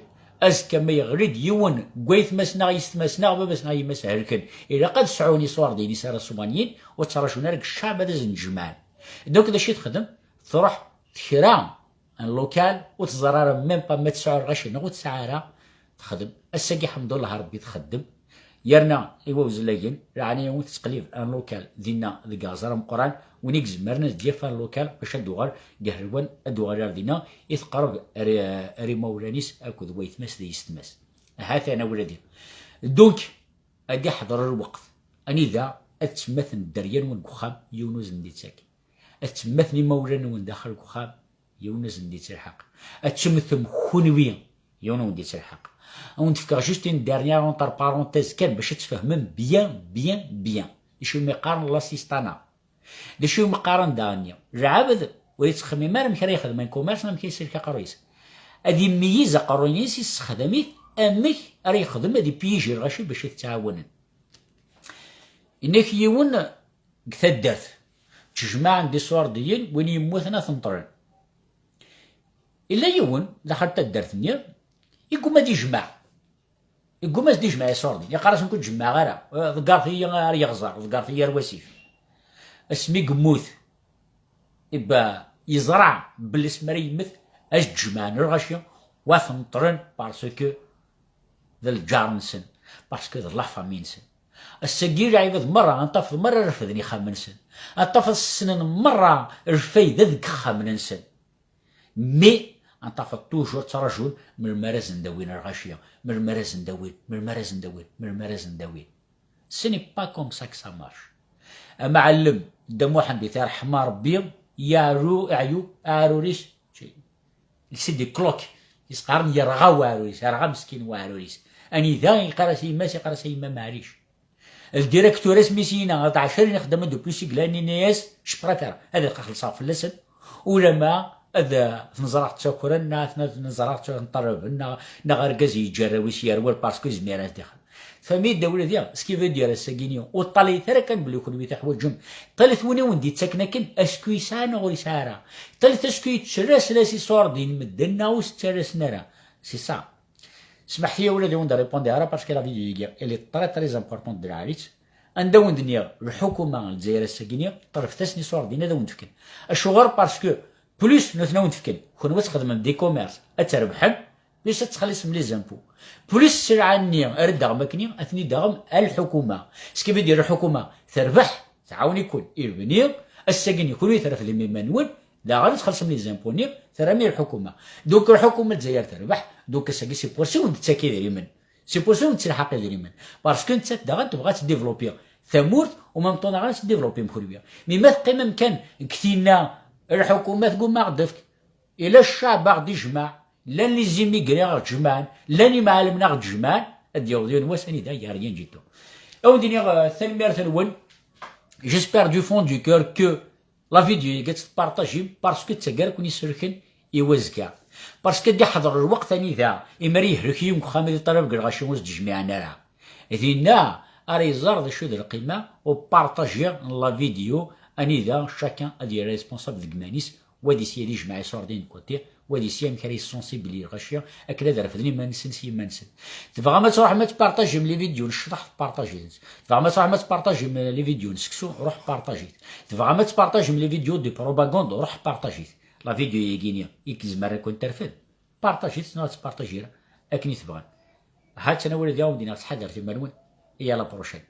Azekka ma yeɣli-d yiwen n waytma-s neɣ yessetma-s neɣ baba-s neɣ yemma-s helken, ilaq ad sɛun iṣurdiyen-is ara ṣṣwaniyen, ur ttraǧun ara deg ccɛeb ad asen-d-jemɛen. Donc d acu i texdem? Truḥ tekra un local ur teẓri ara même pas ma tesɛa lɣaci neɣ ur tesɛi ara, texdem. Ass-agi ḥemdullah Rebbi txeddem. Yerna i wawezlagen, leɛnaya-wen tettqelib un local dinna deg aɣẓer ameqqran, win i izemren ad d-yaf un local bac ad d-uɣal deg Ḥelwan, ad d-uɣal ar dinna i teqreb ar, ar imawlan-is akked waytma-s d yessetma-s. Ha-t-an a wladi. Donc, ad iḥḍer lweqt anida ad temmaten dderya-nwen deg uxxam, yiwen ur sen-d-ittak. Ad temmaten imawlan-nwen daxel deg uxxam, yiwen ur sen-d-ittelḥaq. Ad temmtem kunwi, yiwen ur wen-d-ittelḥaq. Ad wen-d-fkeɣ juste une dernière entre parenthèse kan bac ad tfehmem bien, bien, bien. D acu umi qqaren l'assistanat? D acu umi qqaren daɣenni? Lɛebd ur yettxemmim ara amek ara yexdem un commerce neɣ amek ara isellek aqerruy-is. Ad imeyyiz aqerruy-is, yessexdam-it amek ara yexdem, ad ipiyiji lɣaci bac ad t-ttɛawanen. Yenna-k yiwen deg taddart, ttejmaɛen-d iṣurdiyen, win yemmuten ad t-neṭlen. Illa yiwen daxel taddart-nni, yegguma ad ijmeɛ. Yegguma ad ijmeɛ iṣurdiyen. Yeqqar-asen, "Ur ttjemmaɛeɣ ara. Ḍeggret-iyi ar yeɣẓer, ḍeggret-iyi ar wasif." Asmi yemmut, ibba yeẓra belli asmi ara yemmet, ad t-jemɛen lɣaci, wa t-neṭlen parce que d lǧar-nsen, parce que d la famille-nsen. Ass-agi lɛibad merra, ad tafeḍ merra refden ixxamen-nsen. Ad tafeḍ ssnen merra lfayda deg ixxamen-nsen. Mais ad tafeḍ toujours ttrajun melmi ara sen-d-awin lɣaci, melmi ara sen-d-awin, melmi ara sen-d-awin, melmi ara sen-d-awin. Ce n'est pas comme ça que ça marche. Amɛellem Dda Muḥend, iteṛḥem Ṛebbi, yeɛru, iɛyu aɛrur-is, c'est des cloques. Is-qqaren yerɣa waɛrur-is, yerɣa meskin waɛrur-is. Anida yeqqar-as i yemma-s, yeqqar-as a yemma maɛlic. Ldirektur asmi s-yenna ad ɛecrin ixeddamen de plus i yellan, yenna-yas, "Je préfère ad ilqeɣ xellṣeɣ fell-asen, ulama ad ten-ẓreɣ ttakren, neɣ ad ten-ẓreɣ ttneṭṭalaben, neɣ, neɣ argaz yeǧǧa arraw-is yerwel parce que yezmir ad dixel." Tfehmem-iyi-d a wladi? Ce qui veut dire, ass-agi-nni, ur ṭṭalit ara kan belli kunwi teḥwaǧem. Ṭṭalit win i wen-d-yettaken akken, est-ce que yesɛa neɣ ur yesɛi ara? Ṭṭalit est-ce que yettras-as iṣurdiyen medden neɣ ur s-ttarasen ara? C'est ça. Smaḥet-iyi a wladi, ur wen-d-répondre ara parce que la vidéo-agi, elle est très, très importante d lɛali-tt. Anda wen-d-nniɣ, lḥukuma n Lezzayer ass-agi-nni, ṭelbet-asen iṣurdiyen ad wen-d-fken. Acuɣer? Parce que plus nutni a wen-d-fken, kunwi ad txedmem des commerces, ad trebḥem, plus ad txellisem les impôts. Plus sselɛa-nni ara d-taɣem akkenni, ad ten-id-taɣem a lḥukuma. Ce qui veut dire lḥukuma terbeḥ, tɛawen-iken i lebni, ass-agi-nni kunwi trefdem iman-nwen, daɣen ad txellṣem les impôts-nni, terram i lḥukuma. Donc lḥukuma n Lezzayer terbeḥ, donc ass-agi c'est pour ça i wen-d-tettak idrimen. C'est pour ça i wen-d-tettelḥaq idrimen. Parce que nettat daɣen tebɣa ad tdévelopper tamurt, u même temps daɣen ad tdévelopper kunwi. Mais ma teqqimem kan deg tinna, lḥukuma tgumma ad ɣ-d-tefk, ila ccaɛb a ɣ-d-ijmeɛ, llan les immigrés a ɣ-d-jemɛen, llan imɛalmen a ɣ-d-jemɛen, ad d-yaweḍ yiwen wass anida il y a rien du tout. A wen-d-iniɣ, euh, tanemmirt-nwen. J'espère du fond du cœur que la vidéo-agi ad tt-tpartajim parce que d taggara i ken-iselken i wazekka. Parce que ad d-iḥḍer lweqt anida imi ara yehlek yiwen deg uxxam ad iṭalab deg lɣaci ur s-d-jmiɛen ara. Dinna ara iẓer d acu d lqima u partager la vidéo anida chacun ad yerr responsable deg iman-is, wa ad isya ad ijmeɛ iṣurdiyen de côté, wa ad isya amek ara yessensibiliser lɣaci akken ad refden iman-nsen s yiman-nsen. Tebɣam ad truḥem ad tpartajim les vidéos n ccḍeḥ, partajit. Tebɣam ad truḥem ad tpartajim les vidéos n seksu, ruḥ partajit. Tebɣam ad tpartajim les vidéos de propagande, ruḥ partajit. La vidéo-agi-nni i yezmer ad ken-terfed, partajit neɣ ad tpartaji akken i tebɣam. Ha-tt-an a wladi, a wen-d-iniɣ ttḥadaret iman-nwen. Et à la prochaine.